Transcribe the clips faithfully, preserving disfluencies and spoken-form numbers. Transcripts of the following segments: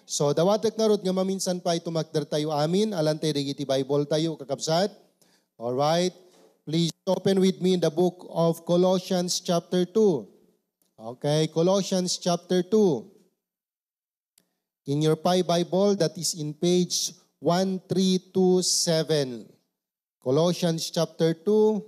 So, dawatek ngarud nga maminsan pay tumakdertayo amin, alantay dagiti Bible tayo, kakabsat. All right. Please open with me in the book of Colossians chapter two. Okay, Colossians chapter two. In your Pi Bible, that is in page one three two seven. Colossians chapter two.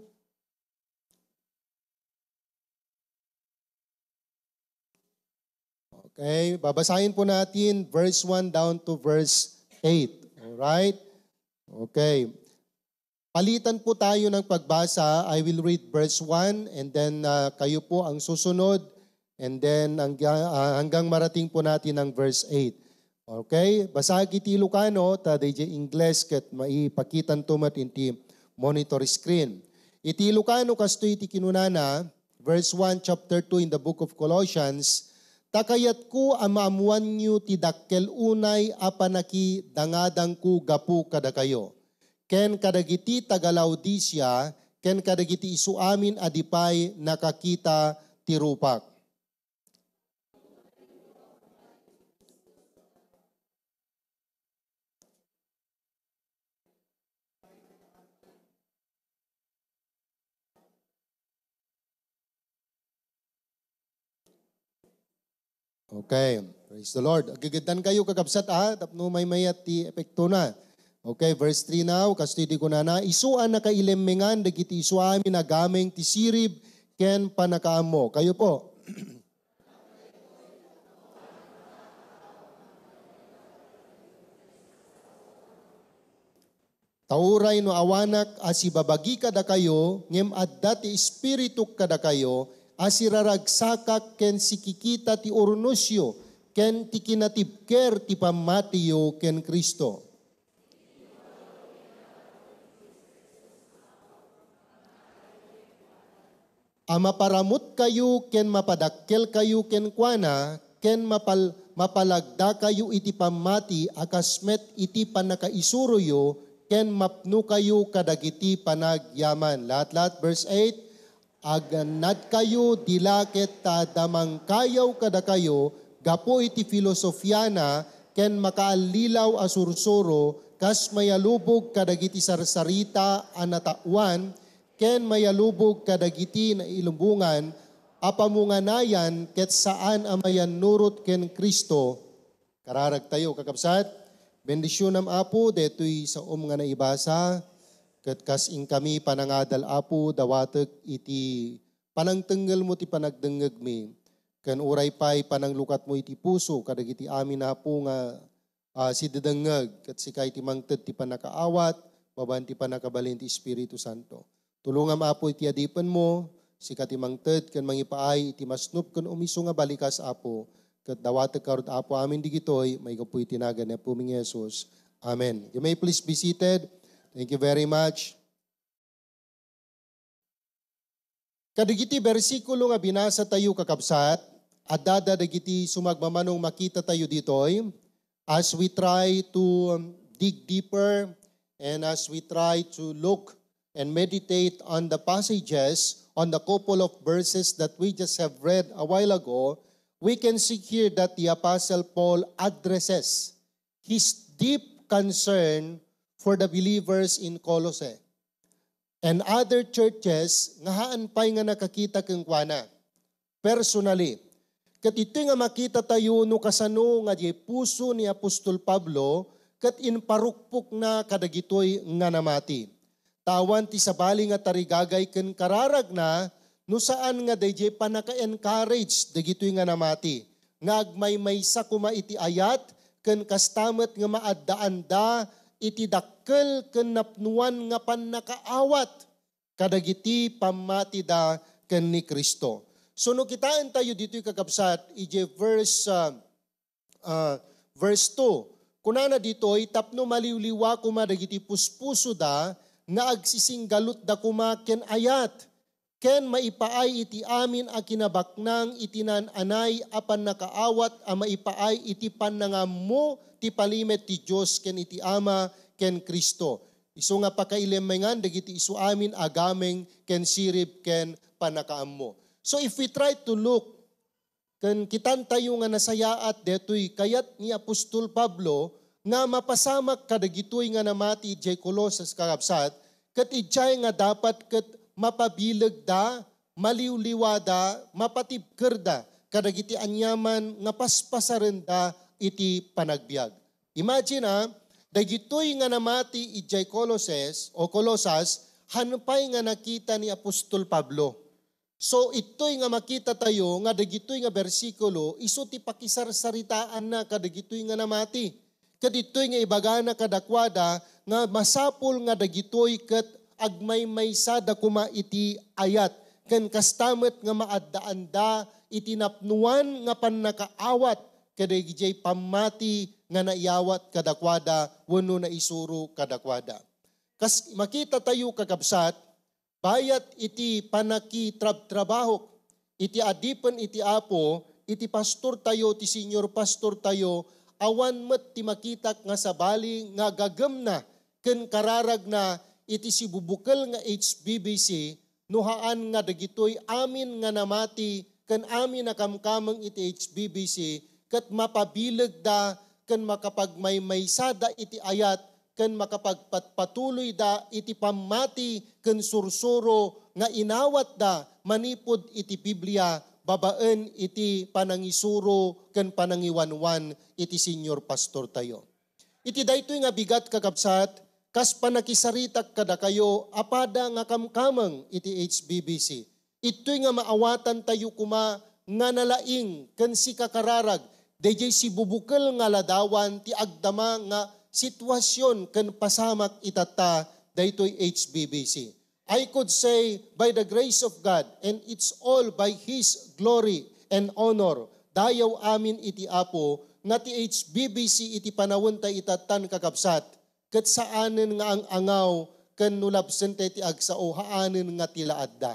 Okay, babasahin po natin verse one down to verse eight. All right? Okay. Palitan po tayo ng pagbasa. I will read verse one and then, ah, kayo po ang susunod. And then hangga-, ah, hanggang marating po natin ang verse eight. Okay? Basag iti Ilocano, ta D J Ingles ket maipakitanto met iti monitor screen. Iti Ilocano, kastoy iti kinunana, verse one, chapter two in the book of Colossians, "Ta kayatko a maammoanyo ti dakkel unay a panakidangadangko gapu kadakayo, ken kadagiti taga-Laodicea, ken kadagiti isu amin a di pay nakakita ti rupak." Okay. Praise the Lord. Agegeddan kayo, kakabsat, a, tapno maymayat ti epektona. Okay, verse three now. Kastoy ti kunana, "Isu a nakailemmengan dagiti isu amin a gameng ti sirib ken pannakaammo." Kayo po. Ta uray no awanak a sibabagi kadakayo, ngem adda ti Espirituk kadakayo a siraragsakak ken sikikita ti urnosyo ken ti kinatibker ti pammatiyo ken Cristo. A maparamutkayo ken mapadakkelkayo kenkuana, ken mapal-, mapalagdakayo iti pammati a kas met iti pannakaisuroyo, ken mapnokayo kadagiti panagyaman. Lahat-lahat, verse eight, "Agannadkayo di la ket ta adda mangkayaw kadakayo gapu iti filosofiana ken makaallilaw a sursuro, kas mayalubog kadagiti sarsarita a nataoan, ken mayalubog kadagiti nailumbongan a pamunganayan ket saan a mayannurot ken Cristo." Kararagtayo, kakabsat, bendisionam, Apo, daytoy saom nga naibasa, ket kas inkami panangadal, Apo, dawatek iti panangtengelmo ti panagdengngegmi, ken uray pay pananglukatmo iti puso kadagiti amin, Apo, nga ah, sidedengngeg, ket sika iti mangted ti pannakaawat, babaen ti pannakabalin ti Espiritu Santo. Tulongam, Apo, iti adipenmo, sika ti mangted ken mangipaay iti masnop ken umiso nga balikas, Apo, ket dawatek ngarud, Apo, amin digitoy, maigapu iti nagan ni Apomi nga Jesus. Amen. You may please be seated. Thank you very much. Kadagiti bersikulo nga binasatayo, kakabsat, addada dagiti sumagmamanong makitatayo ditoy as we try to, um, dig deeper and as we try to look and meditate on the passages, on the couple of verses that we just have read a while ago, we can see here that the Apostle Paul addresses his deep concern for the believers in Colossae and other churches nga haan pay nga nakakita kenkuana personally. Ket iti nga makita tayo no kasano nga diay puso ni apostol Pablo ket imparukpokna kadagitoy nga namati. Ta awan ti sabali nga tarigagay ken kararagna no saan nga daydiay pannaka-encourage dagitoy nga namati, nga agmaymaysa koma iti ayat ken kasta met nga maaddaanda iti dakkel ken napnoan nga pannakaawat kadagiti pammatida ken ni Cristo. So, no kitaentayo ditoy, kakabsat, idiay verse, ah, ah, verse two, kunana ditoy, "Tapno maliwliwa koma dagiti puspusoda nga agsisinggalutda koma ken ayat, ken maipaay iti amin a kinabaknang iti naan-anay a pannakaawat a maipaay iti pannangammo ti palimed ti Dios ken iti Ama ken Cristo." Isu nga pakailemmengan dagiti isu amin a gameng ken sirib ken pannakaammo. So if we try to look Ken kitantayo nga nasayaat daytoy kayat ni apostol Pablo nga mapasamak kadagitoy nga namati idiay Colosas, kakabsat, ket idiay nga dapat ket mapabilegda, maliwliwada, mapatibkerda kadagiti aniaman nga paspasarenda iti panagbiag. Imagine, ah, dagitoy nga namati idiay Colosas o Colosas, han pay nga nakita ni apostol Pablo. So, ittoy nga makita tayo nga dagitoy nga bersikulo, isu ti pakisarsaritaanna kadagitoy nga namati. Ket ittoy nga ibagana kadakuada nga masapul nga dagitoy ket agmaymaysada koma iti ayat, ken kasta met nga maaddaanda iti napnoan nga pannakaawat kadagijay pammati nga naiyawat kadakuada wenno naisuro kadakuada. Kas makita tayo, kakabsat, bayat iti panakitrabtrabahok iti adipen iti Apo, iti pastortayo, ti senior pastortayo, awan met ti makitak nga sabali nga gagemna ken kararagna iti sibubukel nga H B B C, no haan nga dagitoy amin nga namati ken amin a kamkameng iti H B B C ket mapabilegda ken makapagmaymaysada iti ayat ken makapagpatpatuloyda iti pammati ken sursuro nga inawatda manipud iti Biblia babaen iti panangisuro ken panangiwanwan iti senior pastortayo. Iti daytoy nga bigat, kakabsat, kas panakisaritak kadakayo a pada nga kamkameng iti H B B C, ittoy nga maawatantayo koma nga nalaing ken sikakararag daydiay sibubukel nga ladawan ti agdama nga situasion ken pasamak itatta daytoy H B B C. I could say, by the grace of God, and it's all by His glory and honor, dayaw amin iti Apo, nga ti H B B C iti panawenta itattan, kakabsat, ket saanen nga ang-angaw ken no labsenta iti agsao, haanen nga ti laadda.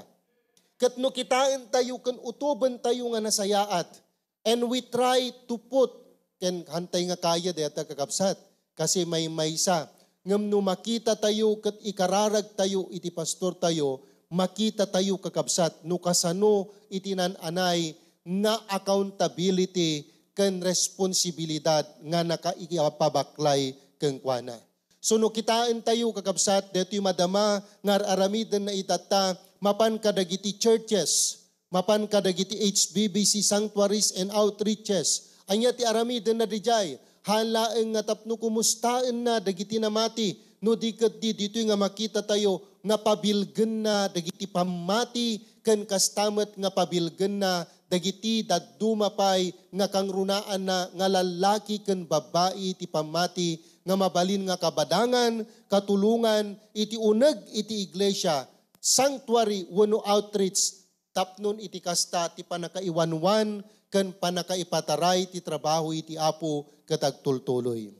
Ket no kitaentayo ken utobentayo nga nasayaat, and we try to put, ken hantay nga kaya dayta, kakabsat, kasi maymaysa. Ngem no makitatayo ket ikararagtayo iti pastortayo, makitatayo, kakabsat, no kasano iti nan-anay nga accountability ken responsibilidad nga nakaipabaklay kenkuana. So no kitaentayo, kakabsat, daytoy madama nga ar-aramidenna itatta, mapan kadagiti churches, mapan kadagiti H B B C sanctuaries and outreaches. Ania ti aramidenna didiay? Haan laeng nga tapno kumustaenna dagiti namati, no di ketdi ditoy nga makitatayo nga pabilgenna dagiti pammati ken kasta met nga pabilgenna dagiti dadduma pay nga kangrunaanna nga lallaki ken babbai ti pammati nga mabalin nga kabadangan, katulongan iti uneg iti iglesia, sanctuary wenno outreach, tapnon iti kasta ti pannakaiwanwan ken pannakaipataray ti trabaho iti Apo ket agtultuloy.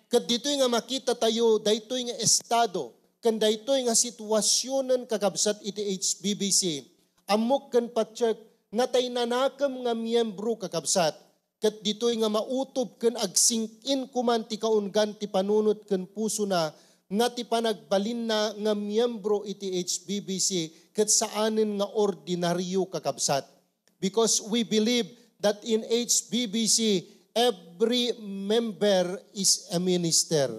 Ket ditoy nga makitatayo daytoy nga estado ken daytoy nga situasionen, kakabsat, iti H B B C, ammok ken patiek nga tay nanakem nga miembro, kakabsat, ket ditoy nga mautob ken agsingkin koman ti kaunggan ti panunot ken pusona nga ti panagbalinna nga miembro iti H B B C ket saanen nga ordinario, kakabsat. Because we believe that in H B B C, every member is a minister.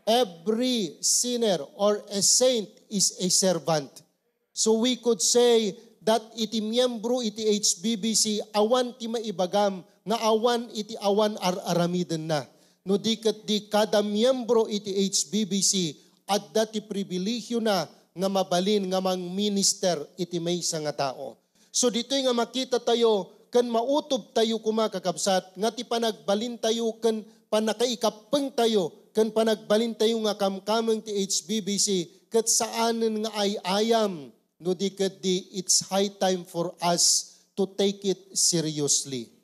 Every sinner or a saint is a servant. So we could say that iti miembro iti H B B C, awan ti maibagam nga awan iti awan ar-aramidenna. No di ketdi kada miembro iti H B B C, adda ti pribilehiona nga mabalin nga mangminister iti maysa nga tao. So ditoy nga makitatayo ken mautobtayo koma, kakabsat, nga ti panagbalintayo ken pannakaikappengtayo ken panagbalintayo nga kamkameng ti H B B C ket saanen nga ay-ayam, no di ketdi it's high time for us to take it seriously.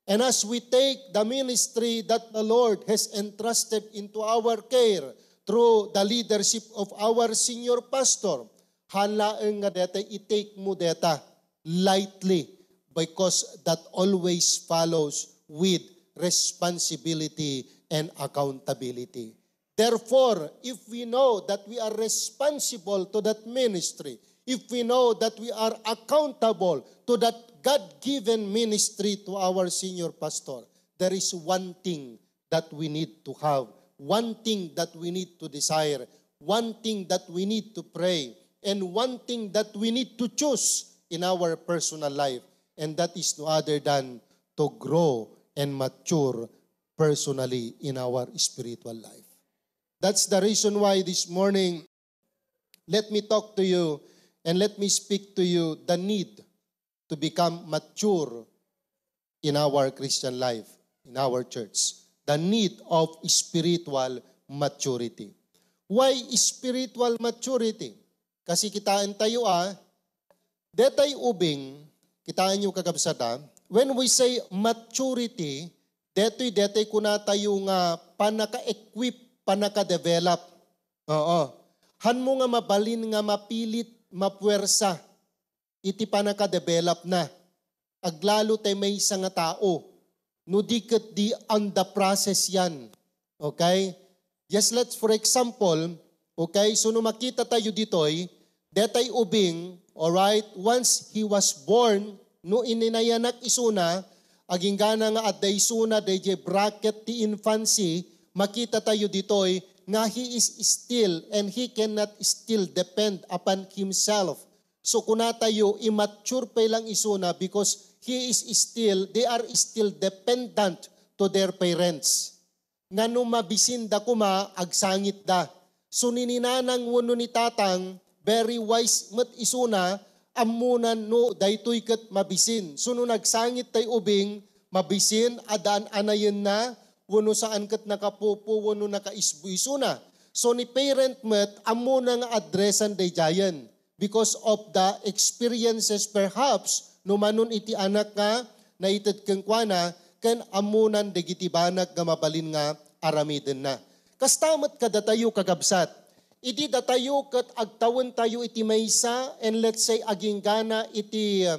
And as we take the ministry that the Lord has entrusted into our care through the leadership of our senior pastor, haan laeng nga deta i-take mo deta lightly, because that always follows with responsibility and accountability. Therefore, if we know that we are responsible to that ministry, if we know that we are accountable to that God-given ministry to our senior pastor, there is one thing that we need to have, one thing that we need to desire, one thing that we need to pray, and one thing that we need to choose in our personal life, and that is no other than to grow and mature personally in our spiritual life. That's the reason why this morning, let me talk to you and let me speak to you the need to become mature in our Christian life, in our church. The need of spiritual maturity. Why spiritual maturity? Kasi kitaentayo a, detay ubing, kitaenyo, kakabsat, a, when we say maturity, detoy, detay kunatayo nga panaka-equip, panaka-develop. Oo. Hanmo nga mabalin nga mapilit, mapuwersa iti panaka-develop na. Aglalo tay maysa nga tao. No di ket di on the process yan. Okay? Just let's, for example, okay, so no makita tayo ditoy, detay ubing, alright, once he was born, no ininayanak isuna, aginggana nga adda isuna dayjay bracket ti infancy, makita tayo ditoy nga he is still and he cannot still depend upon himself. So kunatayo, immature pay lang isuna because he is still, they are still dependent to their parents. Nga no mabisin da koma, agsangit da. So ni ninanang wenno ni tatang, very wise met isuna, ammonan no daytoy ket mabisin. So no nagsangit tay ubing, mabisin, adda an-anayenna, wenno saan ket nakapupo, wenno nakaisbo isuna. So ni parent met, ammona nga addressan daydiayen because of the experiences perhaps no manon iti anak nga naited kenkuana ken ammonan dagiti banag nga mabalin nga aramidenna. Kasta met kadatayo, kakabsat, idi datayo ket agtawentayo iti maysa and let's say aginggana iti, uh,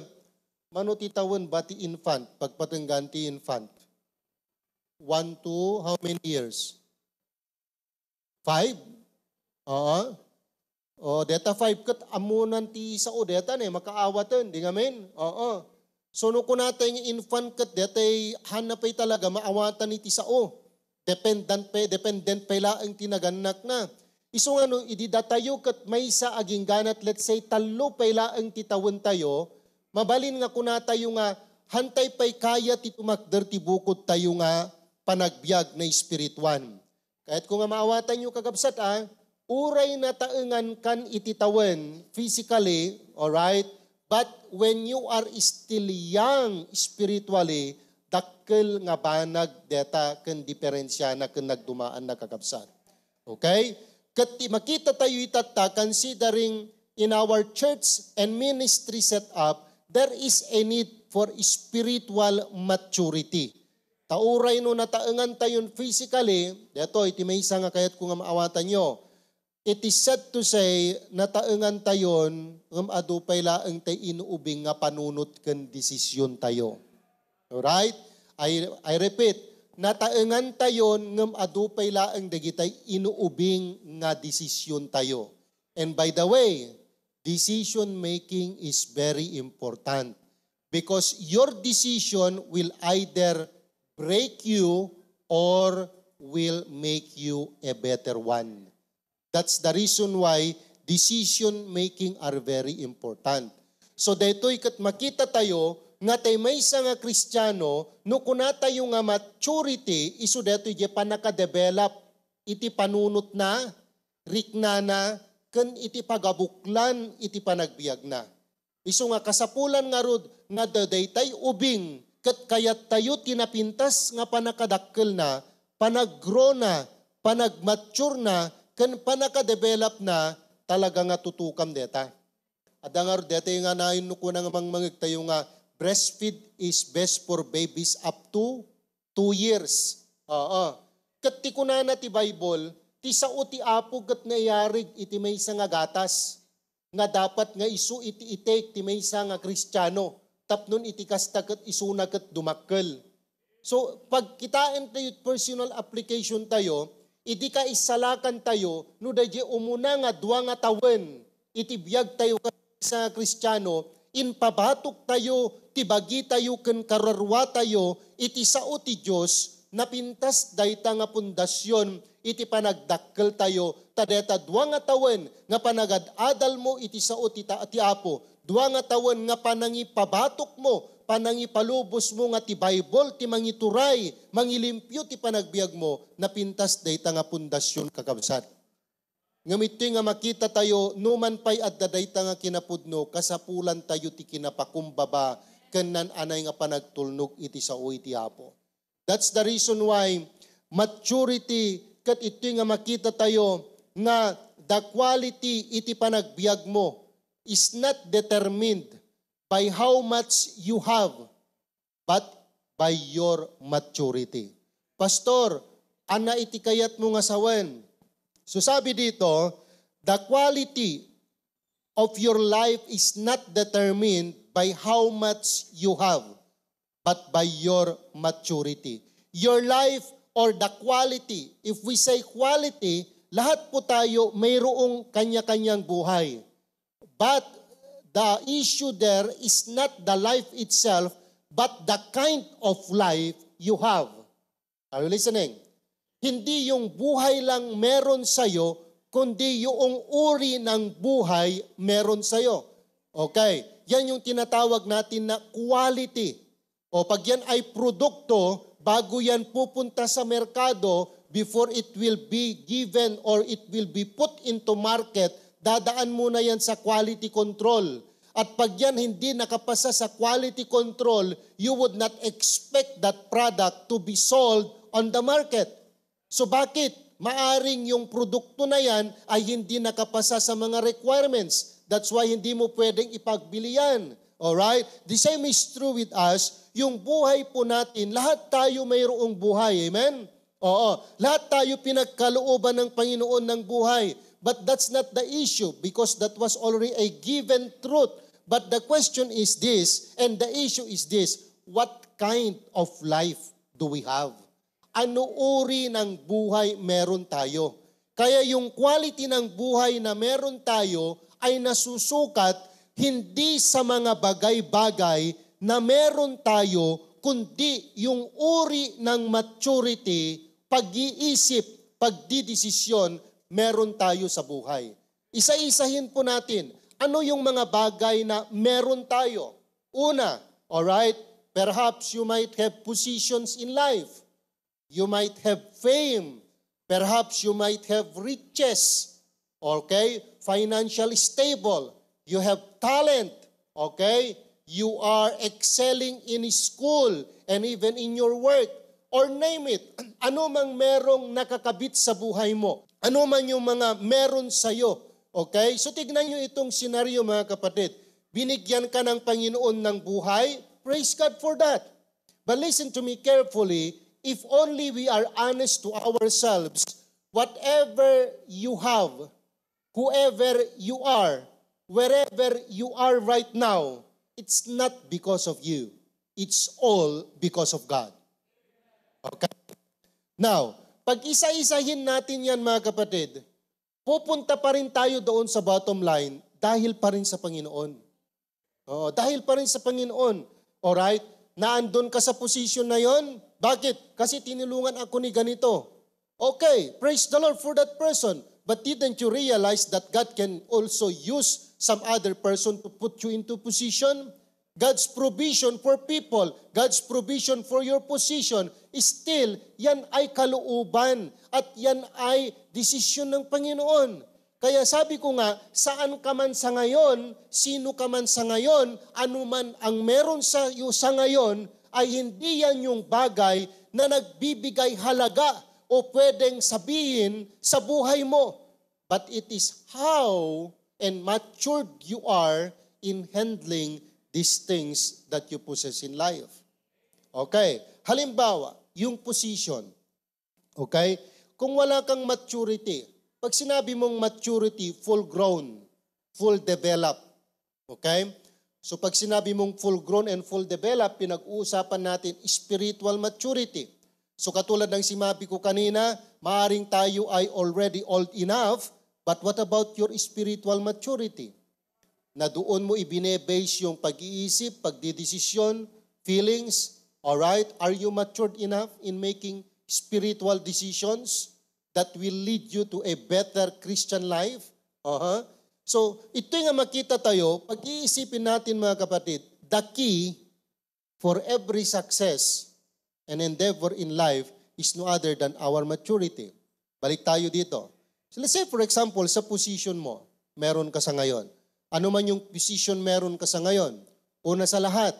mano ti tawen ba ti infant, pagpatenggan ti infant? One, two, how many years? Five? Oo. O, deta five ket ammonan ti sao deta ne, makaawaten, di ngamin? Oo. So, no kunatay nga infant ket detay, hanna pay talaga maawatan iti sao. Dependent pay, dependent pay laeng ti nagannakna. Isu nga no, idi datayo ket maysa agingganat, let's say, tallo pay laeng ti tawentayo, mabalin nga kunatayo nga, hantay pay kaya ti tumakder ti bukodtayo nga panagbiag nga espirituan. Kayatko nga maawatanyo, kakabsat, a, uray nataengankan iti tawen physically, alright? But when you are still young spiritually, dakkel nga banag deta ken diferensiana ken nagdumaanna, kakabsat. Okay? Ket ti makita tayo itatta, considering in our church and ministry setup, there is a need for spiritual maturity. Ta uray no nataengantayon physically, daytoy ti maysa nga kayatko nga maawatanyo. It is sad to say, nataengantayon ngem adu pay laeng tay inuubing nga panunot ken desisiontayo. Alright? I, I repeat, nataengantayon ngem adu pay laeng dagitay inuubing nga desisiontayo. And by the way, decision making is very important because your decision will either break you or will make you a better one. That's the reason why decision making are very important. So daytoy ket makita tayo nga tay maysa nga Kristiano, no kunatayo nga maturity, isu daytoy diay pannakadevelop iti panunotna, riknana, ken iti pagabuklan iti panagbiagna. Isu nga kasapulan ngarud nga da-, daytay ubing ket kayattayo ti napintas nga pannakadakkelna, panaggrowna, panagmaturena, ken pannakadevelopna, talaga nga tutukam dayta. Adda ngarud daytay nga nayon no kuna nga mangmangegtayo nga breastfeed is best for babies up to two years. Oo. Ket ti kunana ti Bible, ti sao ti Apo ket naiyarig iti maysa nga gatas nga dapat nga isu iti i-take ti maysa nga Kristiano tapno iti kasta ket isuna ket dumakkel. So, pagkitaentayo, personal application tayo, idi kaisalakantayo, no daydiay umuna nga dua nga tawen iti biagtayo ket sa Kristiano, impabatok tayo ti bagitayo ken karuaruatayo iti sao ti Dios, napintas dayta nga pundasyon iti panagdakkeltayo, ta dayta dua nga tawen nga panagad-adalmo iti sao ti, ta-, ti Apo, dua nga tawen nga panangipabatokmo, panangipalubosmo nga ti Bible ti mangituray, mangilimpio ti panagbiagmo, napintas dayta nga pundasyon, kakabsat. Ngem iti nga makita tayo, numan pay adda dayta nga kinapudno, kasapulan tayo ti kinapakumbaba ken naan-anay nga panagtulnog iti sao iti Apo. That's the reason why maturity ket iti nga makita tayo nga the quality iti panagbiagmo is not determined by how much you have, but by your maturity. Pastor, ania iti kayatmo nga sawen? So sabi dito, the quality of your life is not determined by how much you have, but by your maturity. Your life or the quality, if we say quality, lahat po tayo mayroong kanya-kanyang buhay. But the issue there is not the life itself, but the kind of life you have. Are you listening? Hindi yung buhay lang meron sa'yo, kundi yung uri ng buhay meron sa'yo. Okay, yan yung tinatawag natin na quality. O pag yan ay produkto, bago yan pupunta sa merkado, before it will be given or it will be put into market, dadaan muna yan sa quality control. At pag yan hindi nakapasa sa quality control, you would not expect that product to be sold on the market. So bakit? Maaring yung produkto na yan ay hindi nakapasa sa mga requirements. That's why hindi mo pwedeng ipagbili yan. Alright? The same is true with us. Yung buhay po natin, lahat tayo mayroong buhay. Amen? Oo. Lahat tayo pinagkalooban ng Panginoon ng buhay. But that's not the issue because that was already a given truth. But the question is this, and the issue is this, what kind of life do we have? Ano uri ng buhay meron tayo? Kaya yung quality ng buhay na meron tayo ay nasusukat hindi sa mga bagay-bagay na meron tayo, kundi yung uri ng maturity, pag-iisip, pagdidesisyon meron tayo sa buhay. Isa-isahin po natin, ano yung mga bagay na meron tayo? Una, alright, perhaps you might have positions in life. You might have fame. Perhaps you might have riches. Okay? Financial stable. You have talent. Okay? You are excelling in school and even in your work. Or name it. Ano mang merong nakakabit sa buhay mo. Ano man yung mga meron sa'yo. Okay? So tignan nyo itong senaryo, mga kapatid. Binigyan ka ng Panginoon ng buhay. Praise God for that. But listen to me carefully. If only we are honest to ourselves, whatever you have, whoever you are, wherever you are right now, it's not because of you. It's all because of God. Okay? Now, pag isa-isahin natin yan, mga kapatid, pupunta pa rin tayo doon sa bottom line dahil pa rin sa Panginoon. Oo, dahil pa rin sa Panginoon. Alright? Naandun ka sa position na yon. Bakit? Kasi tinulungan ako ni ganito. Okay, praise the Lord for that person. But didn't you realize that God can also use some other person to put you into position? God's provision for people, God's provision for your position, still, yan ay kalooban at yan ay desisyon ng Panginoon. Kaya sabi ko nga, saan ka man sa ngayon, sino ka man sa ngayon, anuman ang meron sa iyo sa ngayon, ay hindi yan yung bagay na nagbibigay halaga o pwedeng sabihin sa buhay mo. But it is how and matured you are in handling these things that you possess in life. Okay. Halimbawa, yung position. Okay? Kung wala kang maturity, pag sinabi mong maturity, full grown, full develop. Okay? So pag sinabi mong full grown and full develop, pinag-uusapan natin spiritual maturity. So katulad ng sinabi ko kanina, maaring tayo ay already old enough, but what about your spiritual maturity? Na doon mo ibine-base yung pag-iisip, pagdidesisyon, feelings. Alright? Are you matured enough in making spiritual decisions that will lead you to a better Christian life? Aha. So, ito nga makita tayo, pag-iisipin natin, mga kapatid, the key for every success and endeavor in life is no other than our maturity. Balik tayo dito. So let's say, for example, sa position mo, meron ka sa ngayon. Ano man yung position meron ka sa ngayon, una sa lahat,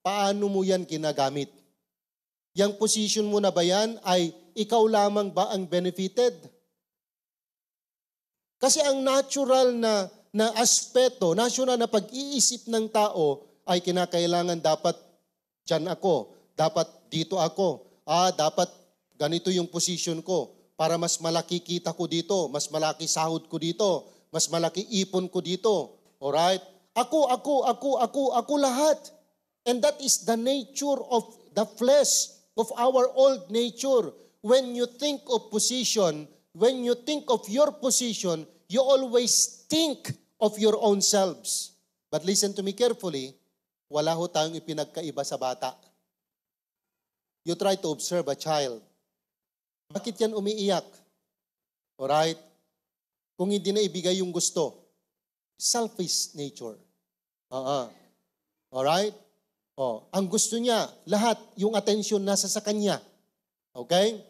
paano mo yan ginagamit? Yang position mo na ba yan ay ikaw lamang ba ang benefited? Kasi ang natural na, na aspeto, natural na pag-iisip ng tao ay kinakailangan dapat diyan ako, dapat dito ako, ah, dapat ganito yung position ko para mas malaki kita ko dito, mas malaki sahod ko dito, mas malaki ipon ko dito. Alright? Ako, ako, ako, ako, ako lahat. And that is the nature of the flesh, of our old nature. When you think of position, when you think of your position, you always think of your own selves. But listen to me carefully, wala ho tayong ipinagkaiba sa bata. You try to observe a child. Bakit yan umiiyak? Alright? Kung hindi na ibigay yung gusto. Selfish nature. Oo. Alright? Oh, ang gusto niya, lahat, yung atensyon nasa sa kanya. Okay?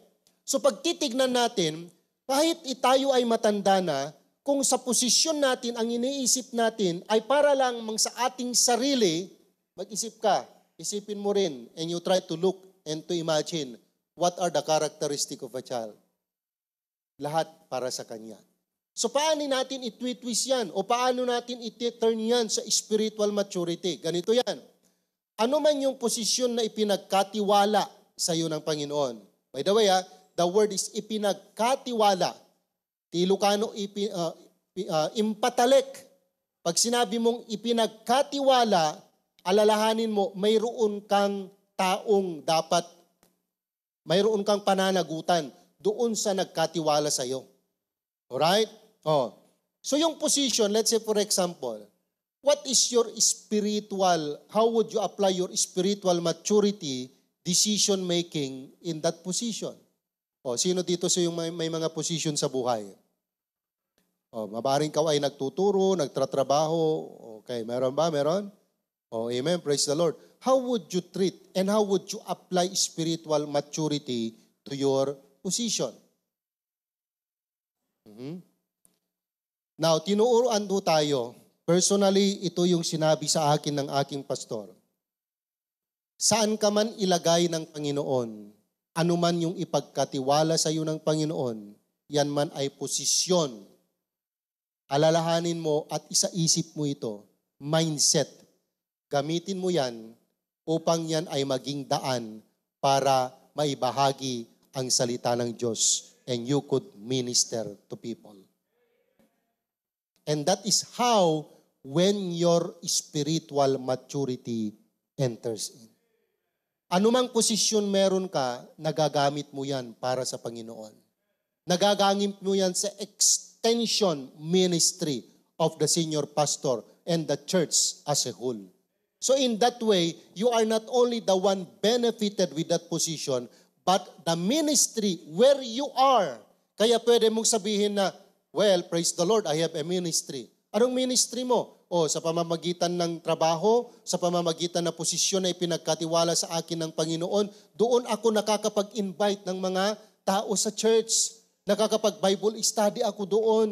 So pagtitignan natin, kahit tayo ay matanda na, kung sa posisyon natin ang iniisip natin ay para lang mang sa ating sarili, mag-isip ka, isipin mo rin, and you try to look and to imagine what are the characteristic of a child. Lahat para sa kanya. So paano natin itwitwist yan? O paano natin iti-turn yan sa spiritual maturity? Ganito yan. Ano man yung posisyon na ipinagkatiwala sa iyo ng Panginoon. By the way, ah, the word is ipinagkatiwala. Ti Ilocano, ipi-, ah, pi-, ah, impatalek. Pag sinabi mong ipinagkatiwala, alalahanin mo, mayroon kang taong dapat, mayroon kang pananagutan doon sa nagkatiwala sa iyo. Alright? Oh. So yung position, let's say for example, what is your spiritual, how would you apply your spiritual maturity, decision making in that position? Oh, sino dito sa yung may, may mga position sa buhay? Oh, mabaring ka ay nagtuturo, nagtratrabaho. Okay, meron ba? Meron? Oh, amen. Praise the Lord. How would you treat and how would you apply spiritual maturity to your position? Mhm. Now, tinuruan po tayo. Personally, ito yung sinabi sa akin ng aking pastor. Saan ka man ilagay ng Panginoon, anuman yung ipagkatiwala sa iyo ng Panginoon, yan man ay posisyon. Alalahanin mo at isaisip mo ito, mindset. Gamitin mo yan upang yan ay maging daan para maibahagi ang salita ng Diyos and you could minister to people. And that is how when your spiritual maturity enters in. Anumang posisyon meron ka, nagagamit mo yan para sa Panginoon. Nagagamit mo yan sa extension ministry of the senior pastor and the church as a whole. So in that way, you are not only the one benefited with that position, but the ministry where you are. Kaya pwede mong sabihin na, "Well, praise the Lord, I have a ministry." Anong ministry mo? O, sa pamamagitan ng trabaho, sa pamamagitan ng posisyon na ipinagkatiwala sa akin ng Panginoon, doon ako nakakapag-invite ng mga tao sa church. Nakakapag-Bible study ako doon.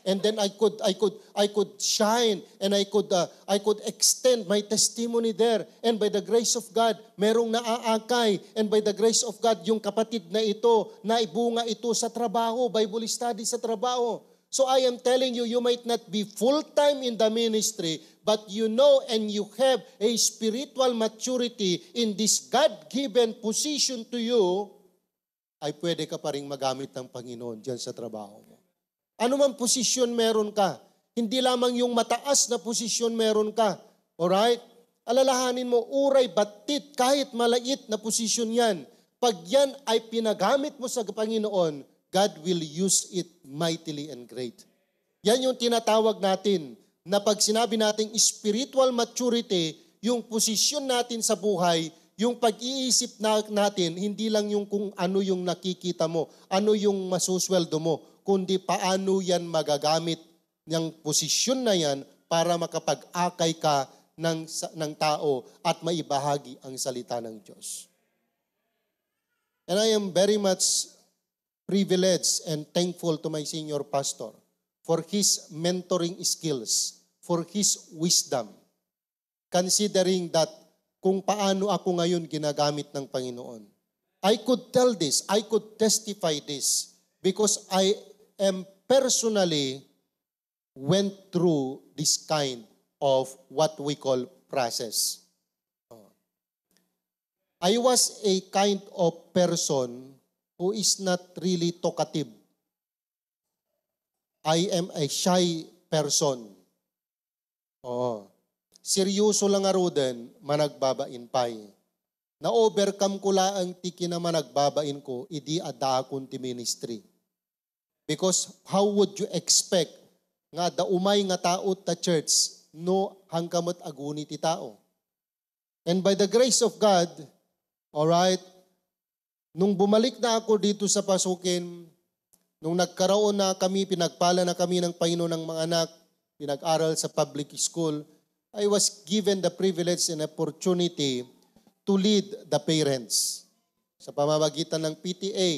And then I could, I could, I could shine and I could, uh, I could extend my testimony there. And by the grace of God, merong naaakay. And by the grace of God, yung kapatid na ito, naibunga ito sa trabaho, Bible study sa trabaho. So I am telling you, you might not be full-time in the ministry, but you know and you have a spiritual maturity in this God-given position to you, ay pwede ka pa rin magamit ng Panginoon diyan sa trabaho mo. Ano mang posisyon meron ka, hindi lamang yung mataas na posisyon meron ka, alright? Alalahanin mo, uray battit, kahit malait na posisyon yan, pag yan ay pinagamit mo sa Panginoon, God will use it mightily and great. Yan yung tinatawag natin Na pag sinabi nating spiritual maturity, yung posisyon natin sa buhay, yung pag-iisip na, natin, hindi lang yung kung ano yung nakikita mo, ano yung masusweldo mo, kundi paano yan magagamit ng posisyon na yan para makapag-akay ka ng, sa- ng tao at maibahagi ang salita ng Diyos. And I am very much privileged and thankful to my senior pastor for his mentoring skills, for his wisdom, considering that kung paano ako ngayon ginagamit ng Panginoon. I could tell this, I could testify this because I am personally went through this kind of what we call process. Oh. I was a kind of person who is not really talkative. I am a shy person. Oo. Seryoso lang ngaruden, managbabain pay. Na-overcome ko laeng ti kinamanagbabain ko, idi addaakon ti ministry. Because how would you expect nga adda umay nga tao ta church no hangka met aguni ti tao? And by the grace of God, all right, nung bumalik na ako dito sa Pasukin, nung nagkaroon na kami, pinagpala na kami ng Panginoon ng mga anak, pinag-aral sa public school, I was given the privilege and opportunity to lead the parents sa pamamagitan ng P T A.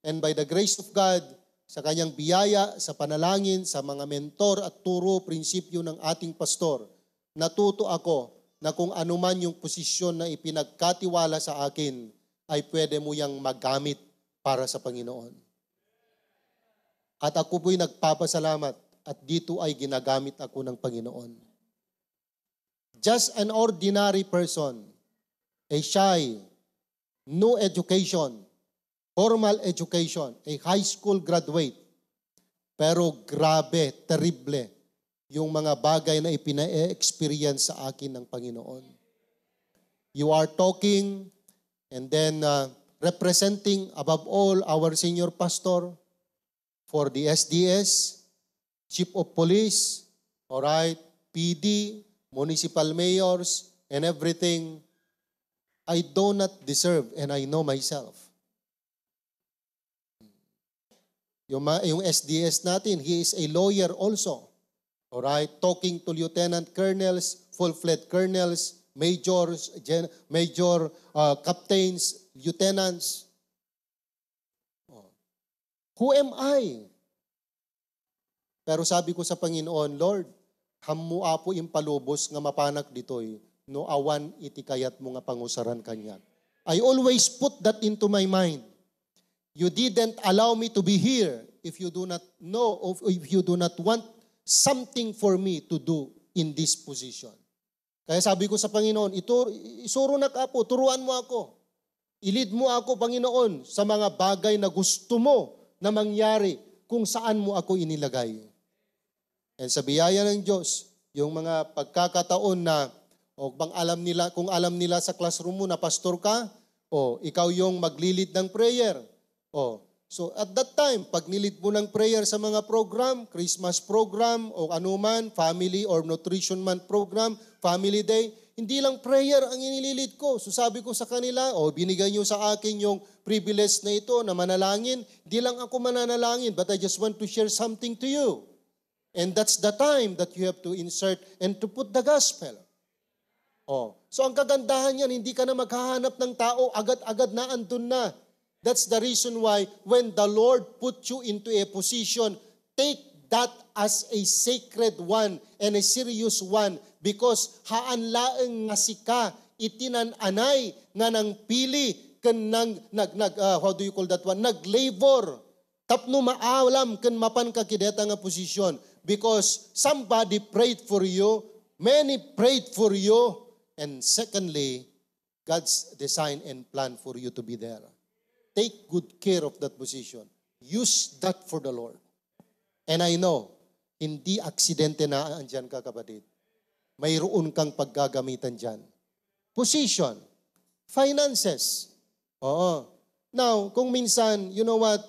And by the grace of God, sa kanyang biyaya, sa panalangin, sa mga mentor at turo, prinsipyo ng ating pastor, natuto ako na kung anuman yung posisyon na ipinagkatiwala sa akin, ay pwede mo yang magamit para sa Panginoon. At ako po'y nagpapasalamat at dito ay ginagamit ako ng Panginoon. Just an ordinary person, a shy, no education, formal education, a high school graduate. Pero grabe, terrible yung mga bagay na ipina-experience sa akin ng Panginoon. You are talking and then uh, representing above all our senior pastor for the S D S, chief of police, all right, P D, municipal mayors, and everything. I do not deserve, and I know myself. Yung, ma- yung S D S natin, he is a lawyer also. All right? Talking to lieutenant colonels, full-fledged colonels, majors, gen- major, uh, captains, lieutenants. Oh. Who am I? Pero sabi ko sa Panginoon, Lord, hammo Apo impalubos nga mapanak ditoy no awan iti kayatmo nga pangusaran kaniak. I always put that into my mind. You didn't allow me to be here if you do not know, if you do not want something for me to do in this position. Kaya sabi ko sa Panginoon, "Itur-, isuronak, Apo, turuan mo ako. Ilid mo ako, Panginoon, sa mga bagay na gusto mo na mangyari kung saan mo ako inilagay." And sa biyaya ng Diyos, yung mga pagkakataon na, o bang alam nila, kung alam nila sa classroom mo na pastor ka, o ikaw yung maglilid ng prayer. O, so at that time, pag nilid mo ng prayer sa mga program, Christmas program, o anuman, family or nutrition month program, family day, hindi lang prayer ang inililid ko. So sabi ko sa kanila, "O, binigay niyo sa akin yung privilege na ito na manalangin. Di lang ako mananalangin, but I just want to share something to you." And that's the time that you have to insert and to put the gospel. Oh. So ang kagandahan niyan, hindi ka na maghahanap ng tao, agad-agad na andun na. That's the reason why when the Lord put you into a position, take that as a sacred one and a serious one, because haan laeng nga sika iti nan-anay nga nangpili ken nag, nag, nag, ah, how do you call that one? Naglabor tapno maalam ken mapanka iti dayta nga posisyon, because somebody prayed for you, many prayed for you, and secondly, God's design and plan for you to be there. Take good care of that position. Use that for the Lord. And I know, hindi aksidente na andyan ka, kapatid. Mayroon kang paggagamitan dyan. Position, finances. Oo. Now, kung minsan, you know what?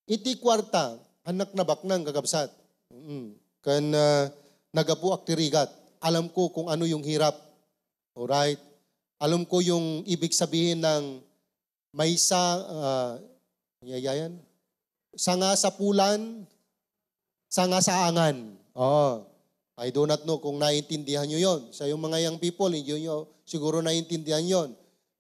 Iti kuarta, anak na baknang, kakabsat. Mm. Kan, ah, nagapuak ti rigat. Alam ko kung ano yung hirap. Alright? Alam ko yung ibig sabihin ng maysa, ah, ano yan? Sanga sapulan, sanga saangan. Oo. I do not know kung naiintindihan nyo yon. Sa yung mga young people, hindi nyo siguro naiintindihan yon.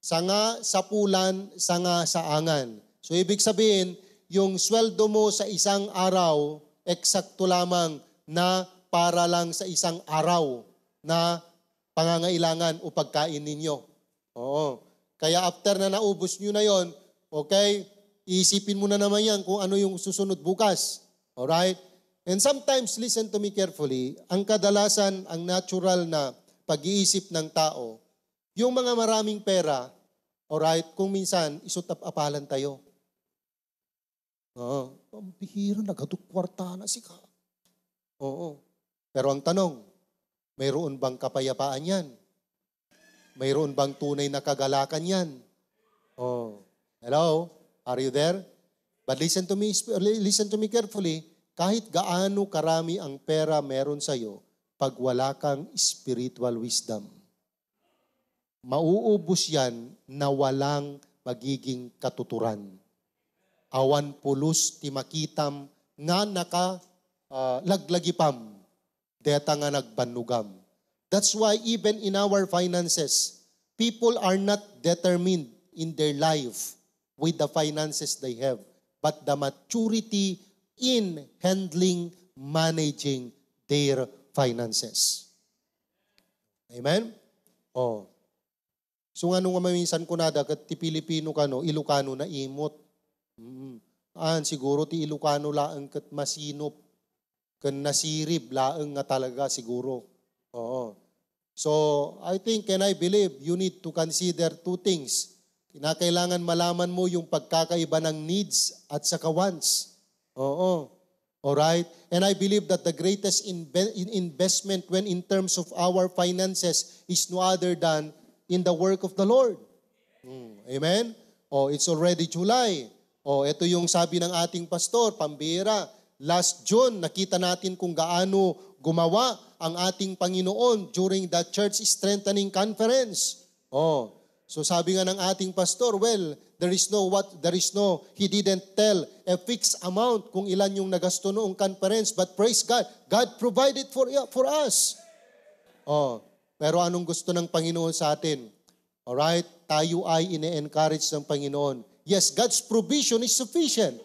Sanga sapulan, sanga saangan. So, ibig sabihin, yung sweldo mo sa isang araw, eksakto lamang na para lang sa isang araw na pangangailangan o pagkain ninyo. Oo. Kaya after na naubos nyo na yon, okay, iisipin mo na naman yan kung ano yung susunod bukas. Alright? And sometimes, listen to me carefully, ang kadalasan, ang natural na pag-iisip ng tao, yung mga maraming pera, alright, kung minsan, isutap-apalan tayo. Oo. Pambihira, nagaduk kwarta na sika. Oo. Pero ang tanong, mayroon bang kapayapaan yan? Mayroon bang tunay na kagalakan yan? Oh. Hello? Are you there? But listen to me, listen to me carefully. Kahit gaano karami ang pera meron sa'yo, pag wala kang spiritual wisdom, mauubos yan na walang magiging katuturan. Awan pulos ti makitam nga naka, ah, laglagipam, deta nga nagbannogam. That's why even in our finances, people are not determined in their life with the finances they have, but the maturity in handling, managing their finances. Amen? Oh. So, ngano nga maminsan kunada ket ti Pilipino kano, Ilocano naimot. Mm. Aan, siguro ti Ilocano laeng ket masinop ken nasirib laeng nga talaga siguro. Oo. So, I think and I believe you need to consider two things. Kinakailangan malaman mo yung pagkakaiba ng needs at saka wants. Oo. Alright? And I believe that the greatest inve-, in-, investment when in terms of our finances is no other than in the work of the Lord. Hmm. Amen? Oh, it's already July. Oh, ito yung sabi ng ating pastor, pambira. Last June, nakita natin kung gaano gumawa ang ating Panginoon during the Church Strengthening Conference. Oh, so sabi nga ng ating pastor, well, there is no what, there is no, he didn't tell a fixed amount kung ilan yung nagasto noong conference, but praise God, God provided for, for us. Oh, pero anong gusto ng Panginoon sa atin? Alright? Tayo ay ine-encourage ng Panginoon. Yes, God's provision is sufficient.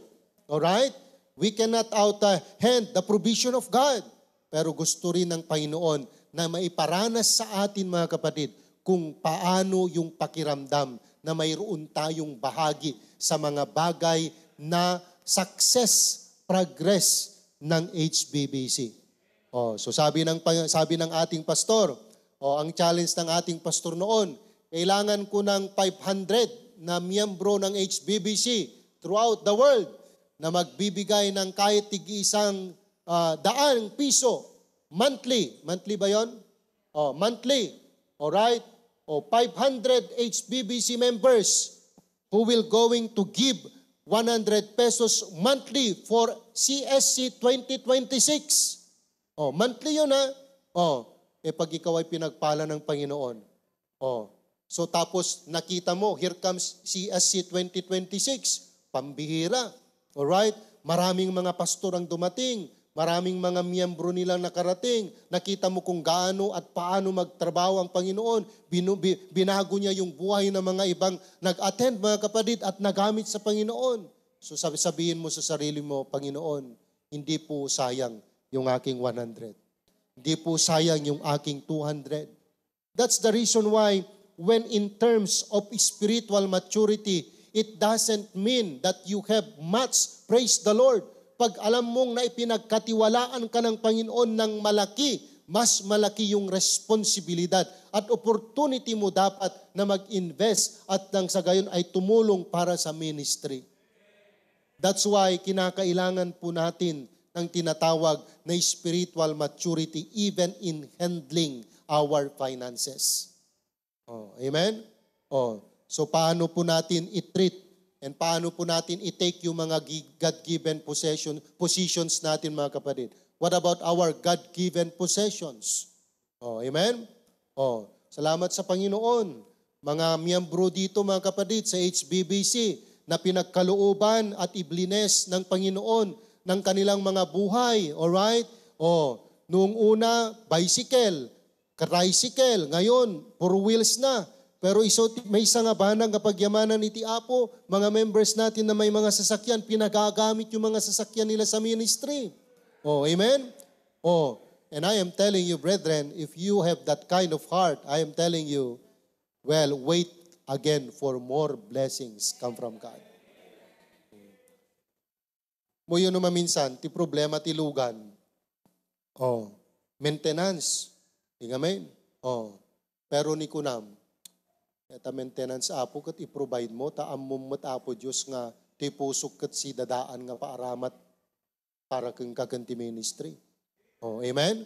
Alright? We cannot out, uh, hand the provision of God. Pero gusto rin ng Panginoon na maiparanas sa atin, mga kapatid, kung paano yung pakiramdam na mayroon tayong bahagi sa mga bagay na success, progress ng H B B C. Oh, so sabi ng pa-, sabi ng ating pastor, oh, ang challenge ng ating pastor noon, kailangan ko ng five hundred na miyembro ng H B B C throughout the world na magbibigay ng kahit tig-isang, ah, daang piso monthly. Monthly ba yon? Oh, monthly. Alright? Oh, five hundred H B B C members who will going to give one hundred pesos monthly for C S C twenty twenty-six. Oh, monthly yun, ha? Oh, eh, pag ikaw ay pinagpala ng Panginoon. Oh, so tapos nakita mo, here comes C S C twenty twenty-six. Pambihira. Alright? Maraming mga pastor ang dumating. Maraming mga miyembro nila nakarating. Nakita mo kung gaano at paano magtrabaho ang Panginoon. Binu-, bi-, binago niya yung buhay ng mga ibang nag-attend, mga kapatid, at nagamit sa Panginoon. So, sabi, sabihin mo sa sarili mo, "Panginoon, hindi po sayang yung aking one hundred. Hindi po sayang yung aking two hundred." That's the reason why when in terms of spiritual maturity, it doesn't mean that you have much. Praise the Lord. Pag alam mong na ipinagkatiwalaan ka ng Panginoon ng malaki, mas malaki yung responsibilidad at opportunity mo dapat na mag-invest at nang sa gayon ay tumulong para sa ministry. That's why kinakailangan po natin ng tinatawag na spiritual maturity even in handling our finances. Oh, amen? Oh, so paano po natin i-treat and paano po natin i-take yung mga gi-, God-given possession, positions natin, mga kapatid? What about our God-given possessions? Oh, amen? Oh, salamat sa Panginoon. Mga miyembro dito, mga kapatid, sa H B B C, na pinagkalooban at iblines ng Panginoon ng kanilang mga buhay. Alright? Oh, noong una, bicycle, tricycle, ngayon, four wheels na. Pero isu ti maysa nga banag nga pagyamanan iti Apo, mga members natin na may mga sasakyan, pinagagamit yung mga sasakyan nila sa ministry. Oh, amen? Oh, and I am telling you, brethren, if you have that kind of heart, I am telling you, well, wait again for more blessings come from God. Muyo no maminsan, ti problema ti lugan. Oh, maintenance. Di amen? Oh, pero ni kunam, ta maintenance, Apo, ket i-provide mo, ta ammom met, Apo Dios, nga ti pusok ket sidadaan nga paaramat para kenka ken ti ministry. Oh, amen?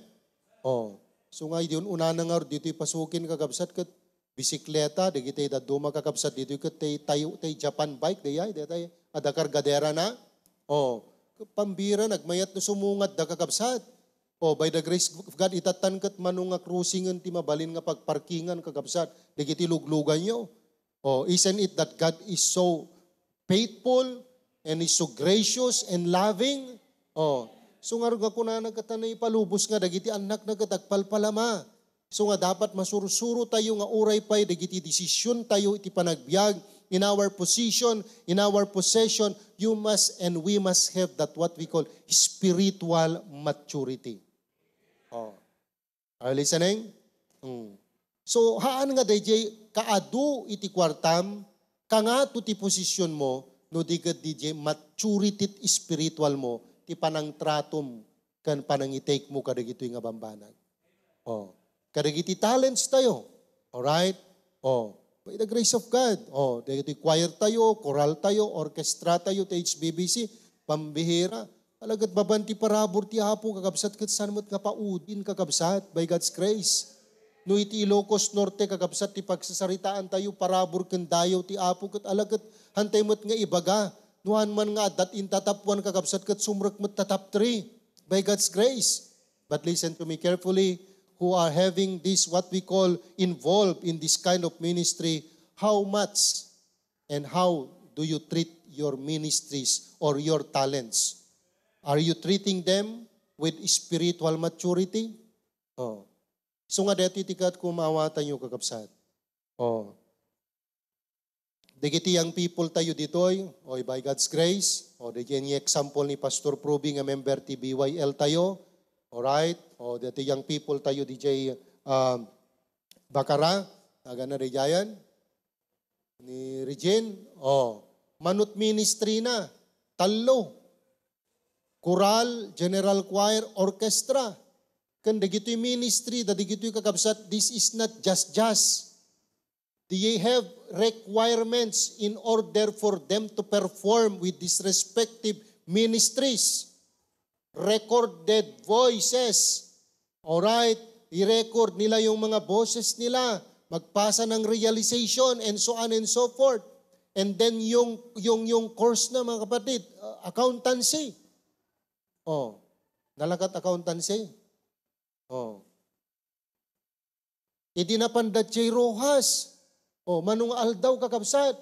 Oh. So nga, idi un-unana nga ditoy pasukin, kakabsat, ket bisikleta, dagiti dadduma, kakabsat, ditoy ket tay, tay, tay Japan bike, dayay, dayay, adda kargaderana. Oh, pambira, nagmayat no sumungad da, kakabsat. Oh, by the grace of God, itattan ket mano nga crossingen ti mabalin nga pagparkingan, kakabsat, dagiti lugluganyo. Oh, isn't it that God is so faithful and is so gracious and loving? Oh, so nga, nga kunana ket, naipalubos nga dagiti annakna ket agpalpalama. So nga, dapat masursuro tayo nga uray pay dagiti desisyon tayo iti panagbiag, in our position, in our possession, you must and we must have that what we call spiritual maturity. Oh. Are you listening? Mm. So, haan nga dayjay kaadu iti kuartam, kangato ti posisyon mo, no di ket dayjay maturity spiritual mo, ti panangtratom ken panangitake mo kadagitoy nga bambanag. Oh, kadagiti talents tayo. Alright? Oh, by the grace of God. Oh, dagiti choir tayo, choral tayo, orchestra tayo, ti H B B C, pambihira. Talagat baban ti parabur ti Apo, kakabsat, ket saan met nga paudin, kakabsat, by God's grace. No iti Ilocos Norte, kakabsat, ti pagsasaritaan tayo, parabur ken dayaw ti Apo, ket alagat hantay met nga ibaga. No han man nga addat intatapwan, kakabsat, ket sumrek met ta top three, by God's grace. But listen to me carefully, who are having this, what we call, involved in this kind of ministry, how much and how do you treat your ministries or your talents? Are you treating them with spiritual maturity? Oh. So nga, deti ti kat kumawatan yo, kakabsat. Oh. Dagiti young people tayo ditoy, o, by God's grace, o, dagiti example ni Pastor Pruby nga member ti B Y L tayo, alright? O, dagiti young people tayo, D J, um, Bacara, agana dijayan, ni Regine, o, manut ministry na, tallo, choral, general choir, orchestra, ken dagitoy ministry, da dagitoy kakabsat, this is not just, just. They have requirements in order for them to perform with these respective ministries. Recorded voices. Alright? I-record nila yung mga boses nila. Magpasa ng realization and so on and so forth. And then yung, yung, yung course na, mga kapatid, uh, accountancy. Oh, nalakat accountancy. Oh. Idi napan da Chay Rojas. O, manong aldaw, kakabsat.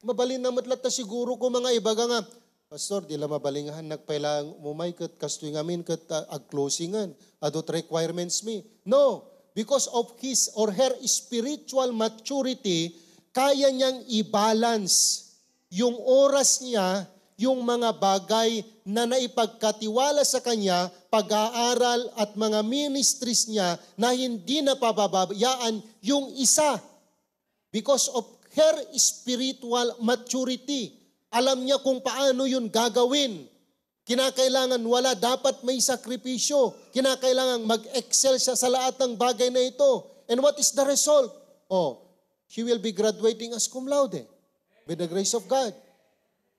Mabalin na met latta siguro ko mga ibaga nga, "Pastor, di la mabalingan, nagpailang umay ket kastoy ngamin ket, ah, ag-closingan. Adot requirements mi." No, because of his or her spiritual maturity, kaya niyang i-balance yung oras niya, yung mga bagay na naipagkatiwala sa kanya, pag-aaral at mga ministries niya na hindi napababayaan yung isa. Because of her spiritual maturity, alam niya kung paano yun gagawin. Kinakailangan wala, dapat may sakripisyo. Kinakailangan mag-excel siya sa lahat ng bagay na ito. And what is the result? Oh, she will be graduating as cum laude by the grace of God.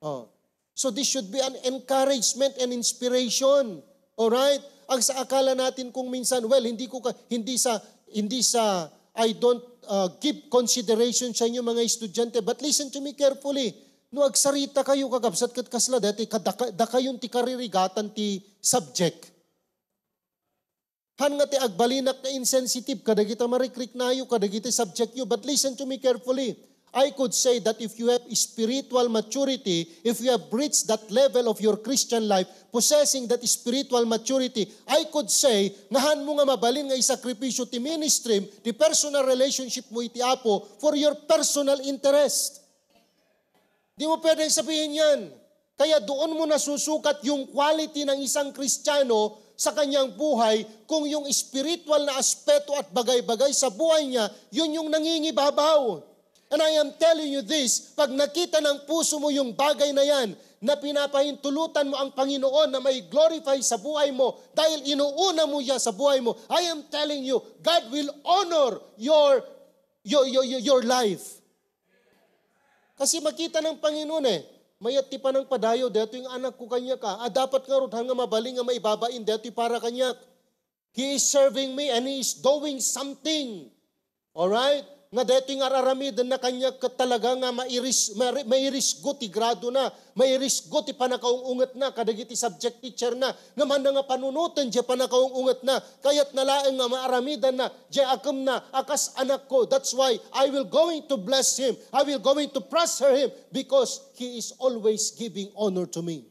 Oh. So this should be an encouragement and inspiration. All right? Ang sa akala natin kung minsan, well, hindi ko ka, hindi sa, hindi sa, I don't, uh, give consideration sa inyo, mga estudyante, but listen to me carefully. No agsarita kayo, kakabsat, ket kasla dati, kadaka-, dakayon ti karirigatan ti subject. Han nga ti agbalinak nga insensitive kadagita marikriknayo, kadagiti subjectyo. But listen to me carefully. I could say that if you have spiritual maturity, if you have reached that level of your Christian life, possessing that spiritual maturity, I could say, nga han mo nga mabalin nga isakripisyo ti ministry, ti personal relationship mo iti Apo for your personal interest. Di mo pwedeng sabihin yan. Kaya doon mo nasusukat yung quality ng isang Kristiyano sa kanyang buhay, kung yung spiritual na aspeto at bagay-bagay sa buhay niya, yun yung nangingibabaw. And I am telling you this, pag nakita ng puso mo yung bagay na yan, na pinapahintulutan mo ang Panginoon na may glorify sa buhay mo dahil inuuna mo siya sa buhay mo, I am telling you, God will honor your, your, your, your, your life. Kasi makita ng Panginoon eh, mayat ti panangpadayo, detoy nga anak ko kaniak. Ah, dapat ngarud han nga mabalin nga maibabain, detoy para kaniak. He is serving me and he is doing something. Alright? Nga detoy nga ar-aramiden na kaniak ket talaga nga mairis, mari-, mairisgo ti grado na, mairisgo ti panakaung-unget na kadagiti subject teacher na, nga manda nga panunoten diay panakaung-unget na, kayat na laeng nga maaramidan na diay akem na a kas anak ko. That's why I will going to bless him. I will going to prosper him because he is always giving honor to me.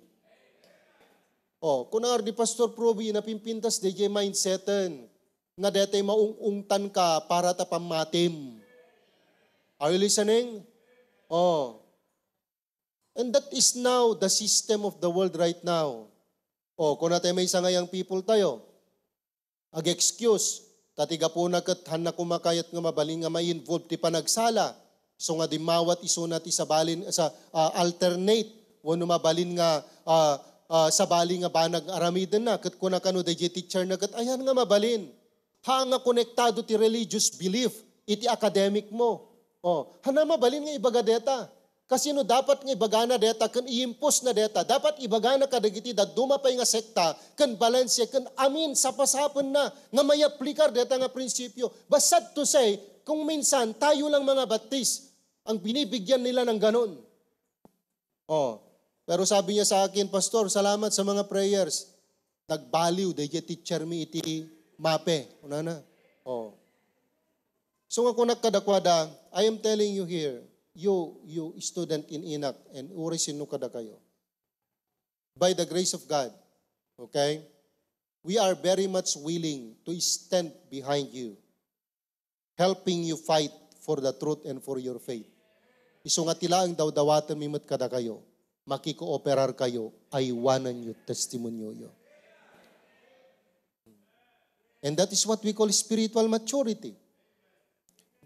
Oh, kunar di Pastor Proby, napimpintas di jay mindseten nga detay maung-ungtan ka para ta pammatim. Are you listening? Oh. And that is now the system of the world right now. Oh, kuna tayo may sangayang people tayo. Ag-excuse, ta ti gapuna ket hanna kumakayat nga mabalin nga ma-involve ti panagsala. So nga dimmawat isuna ti sabalin sa, ah, alternate wenno mabalin nga, ah, ah, sabali nga banag aramidenna. Ket kuna kano dayjay teacher na ket ayan nga mabalin. Ha nga konektado ti religious belief iti academic mo. Oh, hana mabalin nga ibaga deta. Kasino dapat nga ibagana deta ken iimpos na deta? Dapat ibagana kadagiti dadduma pay nga sekta ken balensia ken amin sapasapenna nga mayaplikar deta nga prinsipio. But sad to say, kung minsan tayo lang mga Baptist ang binibigyan nila ng ganon. Oh, pero sabi niya sa akin, "Pastor, salamat sa mga prayers. Nagbaliw dayjay teacher mi iti mape." Kunana. Oh. So nga kunak kadakuada, I am telling you here, you, you student in Inac and uri sino kadakayo. By the grace of God, okay, we are very much willing to stand behind you, helping you fight for the truth and for your faith. Isu nga ti laeng dawdawaten mi met kadakayo, makikooperar kayo, aywanen yo testimonyo yo. And that is what we call spiritual maturity.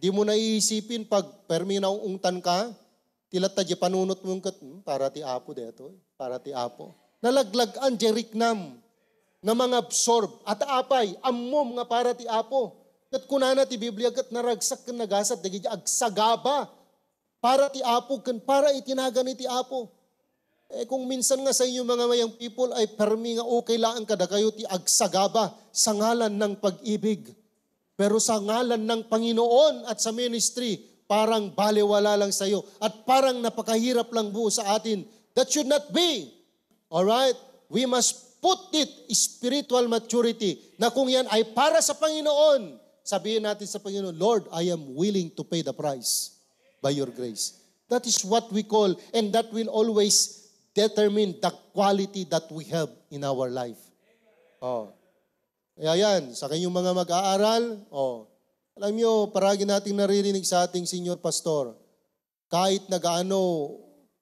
Di mo naiisipin pag permi naungtan ka, ti latta di panunot mo ket, "Hmm, para ti Apo detoy, para ti Apo." Nalaglag-an di riknam nga mangabsorb. At apay, ammom nga para ti Apo. Ket kunana ti Biblia, ket naragsak ken nagasat dagiti agsagaba para ti Apo ken para iti nagan iti Apo. Eh, kung minsan nga sa inyo, mga mayang people, ay permi nga okay laeng kadakayo ti agsagaba sa ngalan ng pag-ibig. Pero sa ngalan ng Panginoon at sa ministry, parang balewala lang sa'yo at parang napakahirap lang buo sa atin. That should not be. Alright? We must put it spiritual maturity na kung yan ay para sa Panginoon, sabihin natin sa Panginoon, "Lord, I am willing to pay the price by your grace." That is what we call, and that will always determine the quality that we have in our life. Oh. Kaya yan, sa kayong mga mag-aaral, oh, alam nyo, paragi nating naririnig sa ating senior pastor, kahit na gaano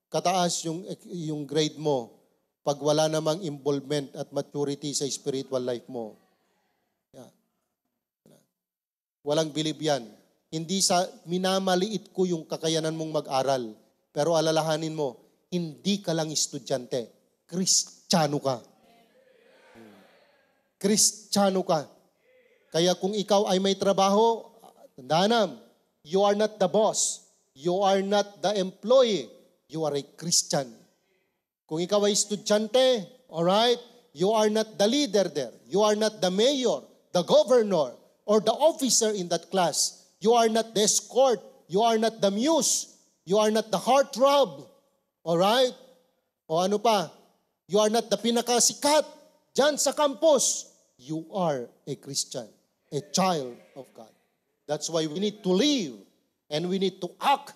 kataas yung, yung grade mo, pag wala namang involvement at maturity sa spiritual life mo, yeah, walang bilib yan. Hindi sa minamaliit ko yung kakayanan mong mag-aral, pero alalahanin mo, hindi ka lang estudyante, Kristiyano ka. Kristiyano ka. Kaya kung ikaw ay may trabaho, tandaan na, you are not the boss. You are not the employee. You are a Christian. Kung ikaw ay estudyante, alright, you are not the leader there. You are not the mayor, the governor, or the officer in that class. You are not the escort. You are not the muse. You are not the heartthrob. Alright? O ano pa? You are not the pinakasikat dyan sa campus. you are a Christian, a child of God. That's why we need to live and we need to act.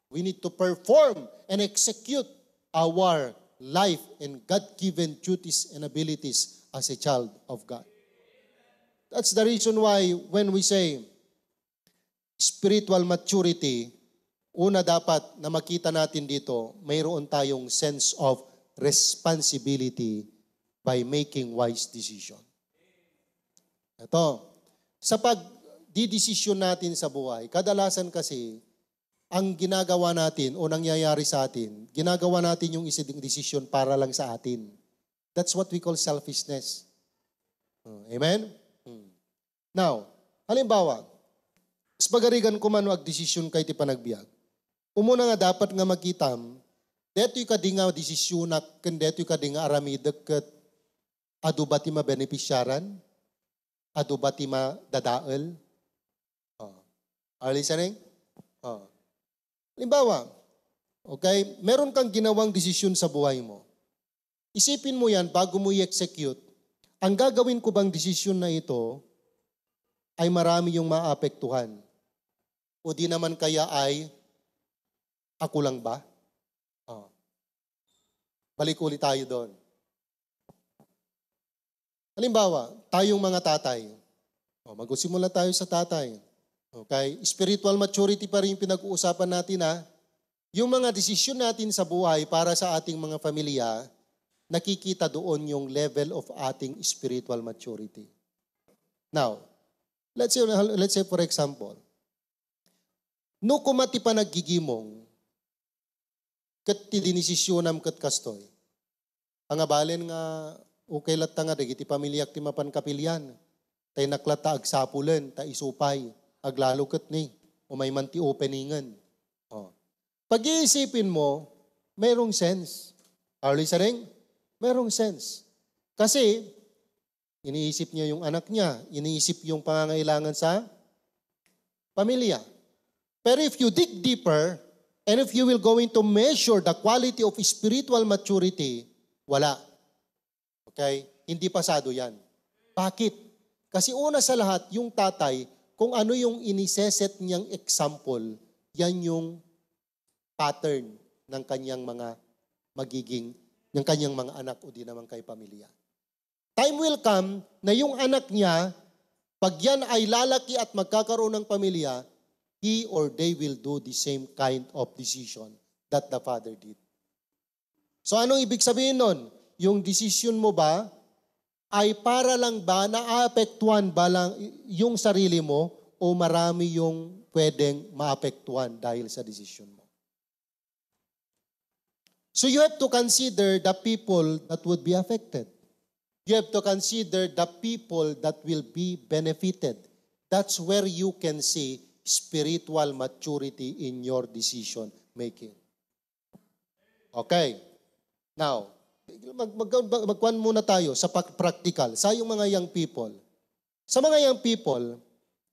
We need to perform and execute our life and God-given duties and abilities as a child of God. That's the reason why when we say spiritual maturity, una dapat na makita natin dito, mayroon tayong sense of responsibility by making wise decision. Ito, sa pagdidesisyon natin sa buhay, kadalasan kasi, ang ginagawa natin o nangyayari sa atin, ginagawa natin yung isiding desisyon para lang sa atin. That's what we call selfishness. Oh, amen? Hmm. Now, halimbawa, sa pagarigan ko man o agdesisyon kay ti panagbiag. Umuna nga dapat nga makitam, detoy kadi nga desisyonak, ken detoy kadi nga aramidek ket adu ba ti mabenepisyaran? Adu ba ti madadael? Oh. Are you listening? Oh. Halimbawa, okay, meron kang ginawang desisyon sa buhay mo. Isipin mo yan bago mo i-execute. Ang gagawin ko bang desisyon na ito ay marami yung maapektuhan? O di naman kaya ay ako lang ba? Oh. Balik ulit tayo doon. Halimbawa, tayong mga tatay. O, magsimula tayo sa tatay. Okay? Spiritual maturity pa rin yung pinag-uusapan natin, ha? Yung mga desisyon natin sa buhay para sa ating mga pamilya, nakikita doon yung level of ating spiritual maturity. Now, let's say, let's say for example, no kuma ti panaggigimong, ket ti dinesisyonam ket kastoy. Ania balen nga okay latta nga dagiti pamiliak ti mapan kapilian. Ta innak latta agsapulen, ta isu pay, aglalo ket ni, umay man ti openingen. Oh. Pag-iisipin mo, merong sense. Are you listening? Merong sense. Kasi, iniisip niya yung anak niya, iniisip yung pangangailangan sa pamilya. Pero if you dig deeper, and if you will going to measure the quality of spiritual maturity, wala. Okay? Hindi pasado yan. Bakit? Kasi una sa lahat, yung tatay, kung ano yung iniseset niyang example, yan yung pattern ng kanyang mga magiging, ng kanyang mga anak o di naman kay pamilya. Time will come na yung anak niya, pag yan ay lalaki at magkakaroon ng pamilya, he or they will do the same kind of decision that the father did. So anong ibig sabihin nun? Yung decision mo ba ay para lang ba, naapektuhan ba lang yung sarili mo o marami yung pwedeng maapektuhan dahil sa decision mo? So you have to consider the people that would be affected. You have to consider the people that will be benefited. That's where you can see spiritual maturity in your decision making. Okay. Now, mag, mag, mag, magkuan muna tayo sa pag-, practical. Sa yung mga young people. Sa mga young people,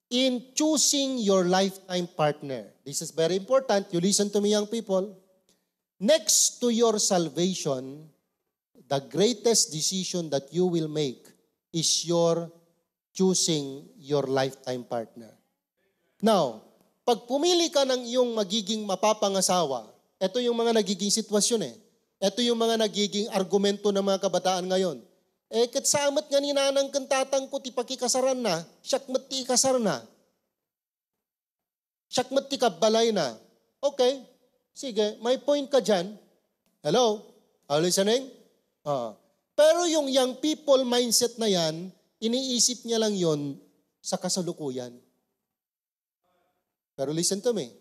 in choosing your lifetime partner, this is very important. You listen to me, young people. Next to your salvation, the greatest decision that you will make is your choosing your lifetime partner. Now, pag pumili ka ng iyong magiging mapapangasawa, ito yung mga nagiging sitwasyon eh. Ito yung mga nagiging argumento ng mga kabataan ngayon. Eh, ket sa amet nga ni nanang ken tatang ko ti pakikasaran na, siak met ti ikasar na. Siak met ti kabbalay na. Okay. Sige, may point ka dyan. Hello? Are you listening? Ah. Pero yung young people mindset na yan, iniisip niya lang yon sa kasalukuyan. Pero listen to me.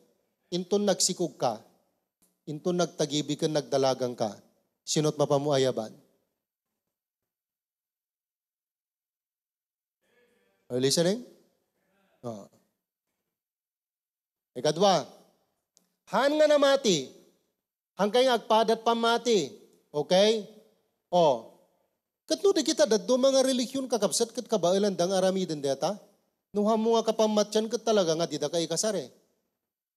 Inton nagsikog ka, inton nagtagibig ken nagdalagan ka, sino't mapamuayaban? Are you listening? Oh. Ikadua, haan nga namati. Haan kay nga agpadat pammati. Okay? Oh. Ket no di kita daddo mga relihiyon kakabsat ket kabaelan da nga aramiden deta. No haan mo nga kapammatian ket talaga nga dida ka ikasar eh.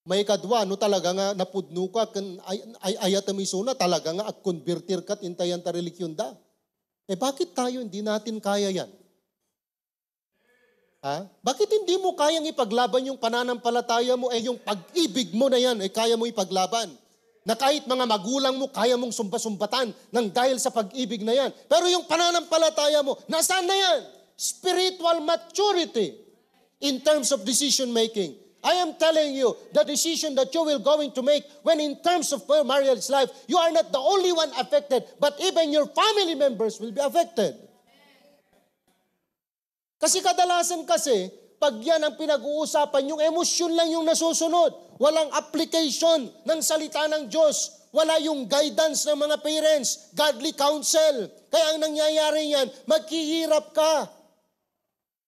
Maikadua, no talaga nga napudno ka ken ay, ay, ayatem isuna, talaga nga agkonbertir kat intayan ta relihiyon da. Eh bakit tayo hindi natin kaya yan? Ha? Bakit hindi mo kayang ipaglaban yung pananampalataya mo, eh, yung pag-ibig mo na yan, eh, kaya mo ipaglaban? Na kahit mga magulang mo, kaya mong sumba-sumbatan nang dahil sa pag-ibig na yan. Pero yung pananampalataya mo, nasaan na yan? Spiritual maturity in terms of decision making. I am telling you, the decision that you will going to make when in terms of your marriage life, you are not the only one affected, but even your family members will be affected. Kasi kadalasan kasi, pag yan ang pinag-uusapan, yung emosyon lang yung nasusunod. Walang application ng salita ng Diyos. Wala yung guidance ng mga parents, godly counsel. Kaya ang nangyayari yan, maghihirap ka.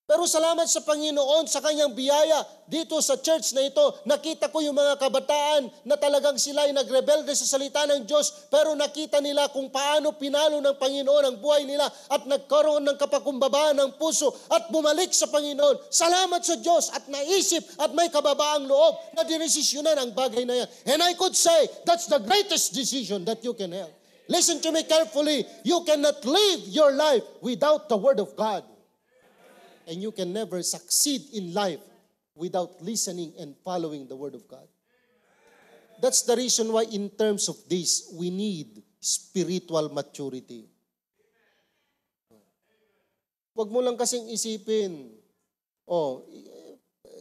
Pero salamat sa Panginoon sa kanyang biyaya dito sa church na ito. Nakita ko yung mga kabataan na talagang sila ay nagrebelde sa salita ng Diyos, pero nakita nila kung paano pinalo ng Panginoon ang buhay nila at nagkaroon ng kapakumbabaan ng puso at bumalik sa Panginoon. Salamat sa Diyos at naisip at may kababaang loob na dinesisyonan ang bagay na yan. And I could say, that's the greatest decision that you can have. Listen to me carefully. You cannot live your life without the Word of God. And you can never succeed in life without listening and following the Word of God. That's the reason why in terms of this, we need spiritual maturity. Huwag mo lang kasing isipin, "Oh, i-,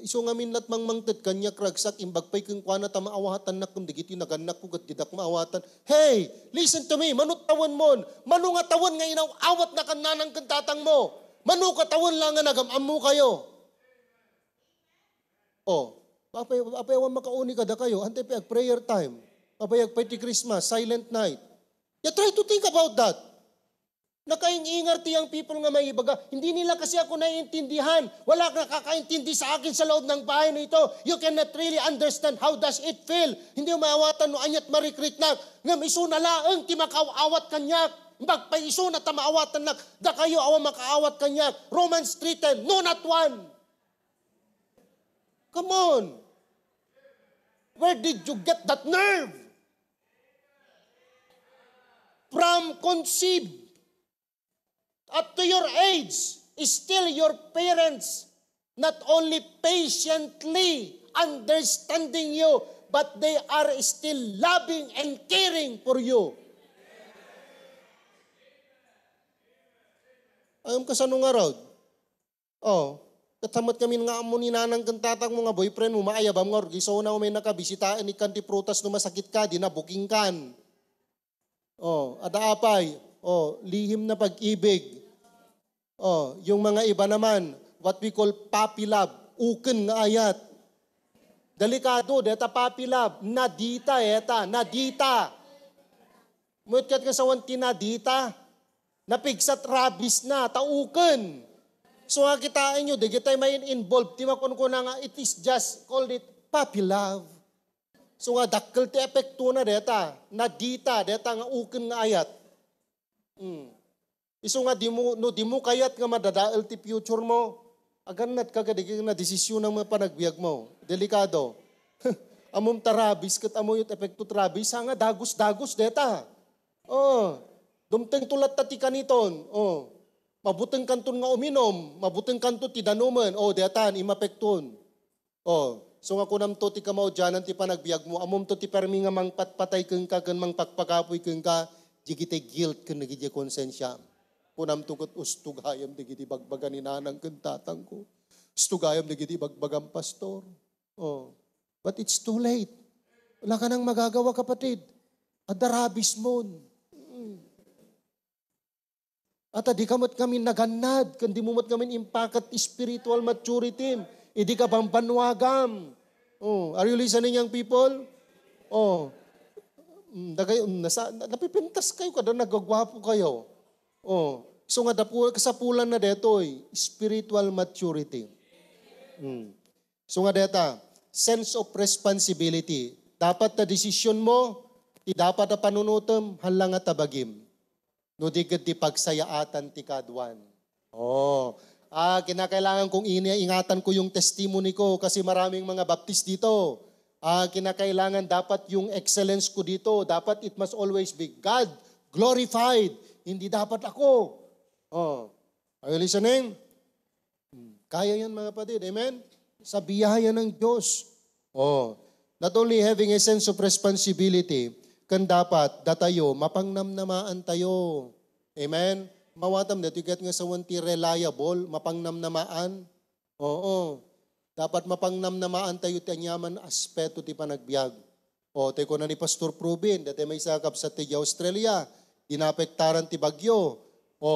isu ngamin lat mangmangted kaniak ragsak, imbag pay kenkuana ta maawatannak ken dagiti nagannak ko ket didak maawatan." Hey, listen to me, mano tawen mon, mano nga tawen nga inaw-awat na kan nanang ken tatang mo? Mano ka tawen la nga nagam-ammo kayo? Oh, apay, apay awan makauni kadakayo, antay pay ag prayer time, apay ag pay ti Christmas, silent night. You try to think about that. Nakaing-ingar ti young people nga maibaga, "Hindi nila kasi ako naiintindihan. Wala nakakaintindi sa akin sa loob ng bahay na ito. You cannot really understand how does it feel. Hindi mo maawatan no aniat marikriknak. Ngem isu na laeng ti makaawat kaniak. Imbag pay isu na ta maawatannak. Dakayo awan makaawat kaniak." Romans three ten, no, not one. Come on. Where did you get that nerve? From conceived up to your age, still your parents not only patiently understanding you, but they are still loving and caring for you. Ayam kasano nga raw? Oh, ket ta met ngamin nga ammo ni nanang ken tatang mo nga boyfriend mo, maayabam nga urgisona, umay nakabisitaen ikkan ti prutas no masakit ka, di nabuking kan. Oh, adda apay? Oh, lihim na pag-ibig. Oh, yung mga iba naman, what we call puppy love, uken nga ayat. Delikado, deta puppy love, nadita, eta, nadita. Met ket kasawan ti nadita. Napigsat rabies na, ta uken. So nga kitaen nyo, dagitay may involved, ti makunkuna nga, it is just, called it puppy love. So nga dakkel ti epekto na deta, nadita, deta nga uken nga ayat. Mm. Isu nga dimo, no dimo kayat nga madadael ti future mo, agannad ka kadagiti nga desisyon nga panagbiag mo. Delikado. Ammom ta rabies ket ammo ket epekto ti rabies, sa nga dagus-dagus deta. Oh, dumteng to latta ti kaniton. Oh, mabuteng kanton nga uminom, mabuteng kanto ti danumen. Oh, deta, imapekton. Oh, so nga kunamto ti kamaudianan ti panagbiagmo, ammomto ti permi nga mangpatpatay kenka ken mangpakpakapuy kenka, dagiti guilt ken dagiti konsensia. Kunamto ket ustog gayam dagiti bagbaga ni nanang ken tatangko. Ustog gayam dagiti bagbagan pastor. Oh, but it's too late. Wala ka nang magagawa, kapatid. Adda rabies mon. Mm. At di ka met ngamin nagannad, ken di mo met ngamin impakat spiritual maturity, idi ka bambanwagam. Oh, are you listening, young people? Oh, mm, dagay, mm, nasa, na-, napipintas kayo kada nagagwapo kayo. Oh, so nga dapu-, kasapulan na detoy, spiritual maturity. Mm. So nga deta, sense of responsibility. Dapat ta desisyon mo, ti dapat a panunutem, hala nga tabagim. No di ket ti pagsayaatan ti kaduan. Oh, ah, kinakailangan kong ini-, ingatan ko yung testimony ko kasi maraming mga baptist dito. Ah, kinakailangan dapat yung excellence ko dito, dapat it must always be God glorified, hindi dapat ako. Oh, are you listening? Hmm. Kaya yan, mga kapatid. Amen? Sa biyaya ng Diyos. Oh, not only having a sense of responsibility, kan dapat datayo, mapangnamnamaan tayo. Amen? Mawatam dito, igat nga sawan ti reliable, mapangnamnamaan. Oo. Dapat mapangnamnamaan tayo ti aniaman aspeto ti panagbiag. O, ti kuna ni Pastor Provin, dati maysa a kabsat ti Australia, di naapektaran ti bagyo. O,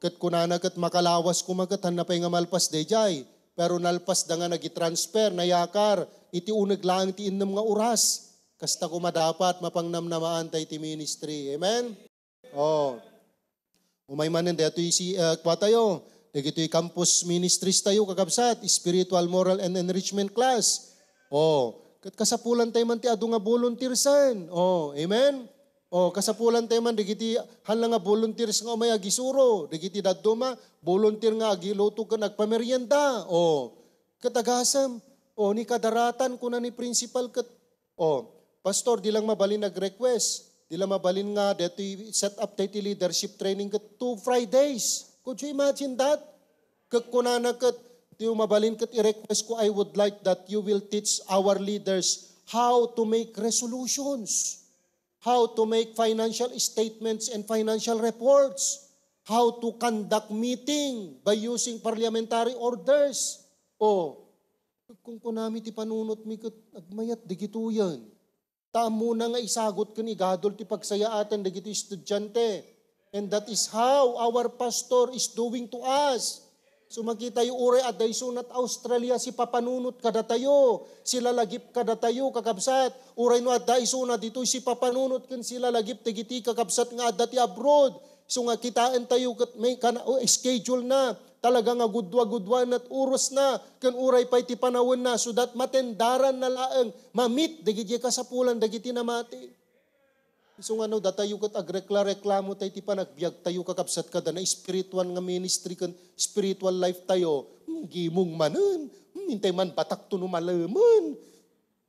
ket kunana ket makalawas koma ket hanna pay nga malpas daydiay. Pero nalpas da nga nagitransfer, nayakar, iti uneg laeng ti innem nga oras. Kasta koma dapat mapangnamnamaan tayo ti ministry. Amen? Oh. Umay manen daytoy si, ah, kua tayo, dagitoy campus ministries tayo, kakabsat, spiritual, moral, and enrichment class. Oh, ket kasapulan tayo man ti adu nga volunteersen. Oh, amen? Oh, kasapulan tayo man dagiti hala nga volunteers nga umay agisuro, dagiti dadduma, volunteer nga agiluto ken agpamerienda. Oh, ket agasem, oh, ni kadaratan, kuna ni principal, ket Oh, Pastor, di lang mabalin nag-request. Di lang mabalin nga detoy set up tayo ti leadership training ket two Fridays. Could you imagine that? Ket kunana ket, di mabalin ket i-request ko, "I would like that you will teach our leaders how to make resolutions, how to make financial statements and financial reports, how to conduct meeting by using parliamentary orders." Oh, kunkunami ti panunotmi ket agmayat dagitoyen. Ta ammona nga isagut ken igadul ti pagsayaatan dagiti estudiante. And that is how our pastor is doing to us. So makitayo, uray adda isuna ti Australia, sipapanunot kadatayo, silalagip kadatayo, kakabsat. Uray no adda isuna ditoy sipapanunot ken silalagip dagiti kakabsat nga adda ti abroad. So nga kitaen tayo ket may kana-, o, schedule na. Talaga nga gudua-guduana ti oras na, ken uray pay ti panawen na, so that matendaran na laeng mamit dagiti kasapulan dagiti namati. Isu nga no, datayo ket agrekla-reklamo tayo ti panagbiag tayo, kakabsat, kada na spiritual nga ministry ken spiritual life tayo, hmm, gimong manen, hmm, intay man batak to no malemen.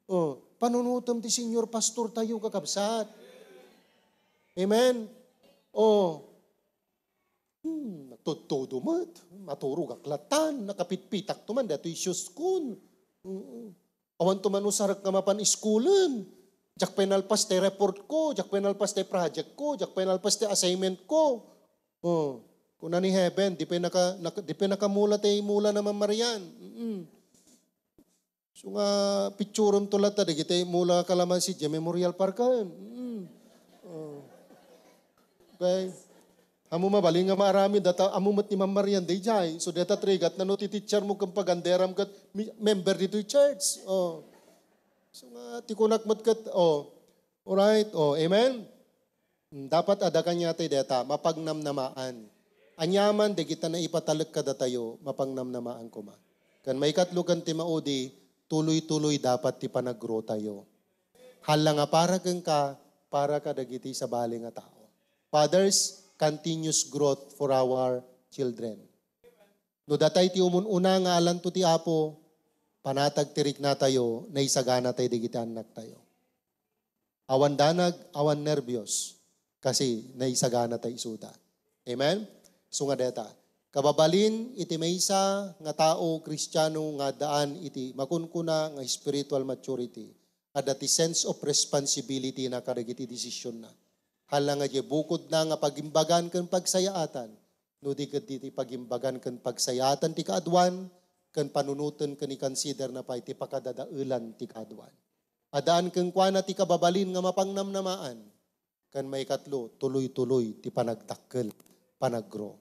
Oh, panunutem ti senior pastor tayo, kakabsat. Amen? Oh, Hmm, tudtudo met. Maturogak latan, nakapitpitak to man, daytoy shoes kon. Mm. Awan to man usarek nga mapan iskulen. Diak pay nalpas ti report ko, diak pay nalpas ti project ko, diak pay nalpas ti assignment ko. Oh, kuna ni Heaven, di pay naka-, naka-, di pay nakamula ti mula na Mama Marian. Mm. So nga, picturem to latta dagiti mula kalamansi diay Memorial Park-en. Mm. Oh. Okay. Ammo mabalin nga maaramid, data, ammo met ni Ma'am Marian daydiay. So deta trigat na no ti teacher mo ken paganderam ket mi-, member ditoy church. Oh. So nga, ti kunak met ket, oh. Alright. Oh, amen. Mm, dapat adda kaniatayo dayta, mapagnamnamaan. Aniaman dagita naipatalek kadatayo, mapagnamnamaan koma. Ken maikatlo ken ti maudi, tuloy-tuloy dapat ti panaggrow tayo. Hala nga para kenka, para kadagiti sabali nga tao. Fathers, continuous growth for our children. No datay ti umun-una nga alanto ti Apo, panatag ti riknatayo, naisagana tayo dagiti annaktayo. Awan danag, awan nerbios, kasi naisagana tayo isuda. Amen? So nga deta, kababalin iti maysa nga tao, Kristiano, nga addaan iti makunkuna nga spiritual maturity, adda ti sense of responsibility na kadagiti desisionna. Hala nga diay bukodna nga pagimbagan ken pagsayaatan, no di ket diti pagimbagan ken pagsayaatan ti kaaduan, ken panunoten ken ikonsiderna pay ti pakadadaelan ti kaaduan. Addaan kenkuana ti kababalin nga mapangnamnamaan, ken maikatlo, tuloy-tuloy ti panagdakkel, panaggrow.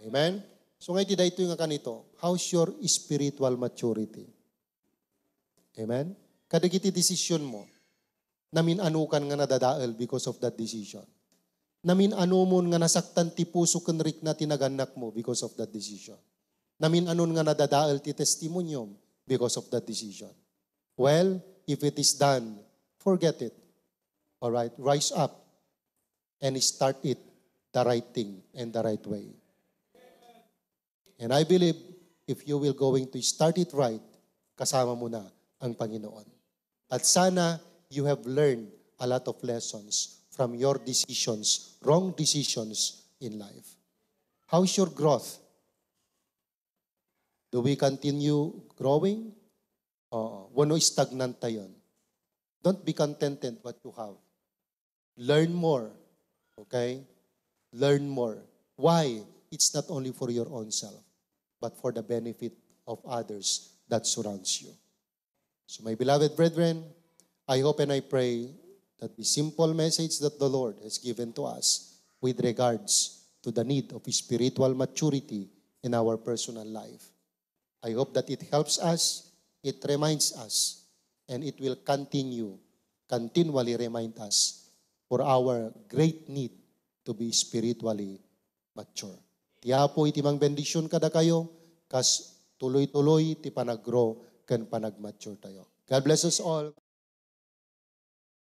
Amen? So, nga iti daytoy nga kanito, how's your spiritual maturity? Amen? Kadagiti decision mo, namin-anokan nga nadadael because of that decision. Namin-anomon nga nasaktan ti puso ken rikna ti nagannakmo because of that decision. Namin-anon nga nadadael ti testimoniom because of that decision. Well, if it is done, forget it. All right? Rise up and start it the right thing and the right way. And I believe, if you will going to start it right, kasama mo na ang Panginoon. At sana you have learned a lot of lessons from your decisions, wrong decisions in life. How's your growth? Do we continue growing? Oo. Wenno stagnant tayon? Don't be contented what you have. Learn more. Okay? Learn more. Why? It's not only for your own self, but for the benefit of others that surrounds you. So, my beloved brethren, I hope and I pray that the simple message that the Lord has given to us with regards to the need of spiritual maturity in our personal life, I hope that it helps us, it reminds us, and it will continue, continually remind us for our great need to be spiritually mature. Ti Apo iti mangbendision kadakayo, kas tuloy-tuloy ti panaggrow ken panagmature tayo. God bless us all.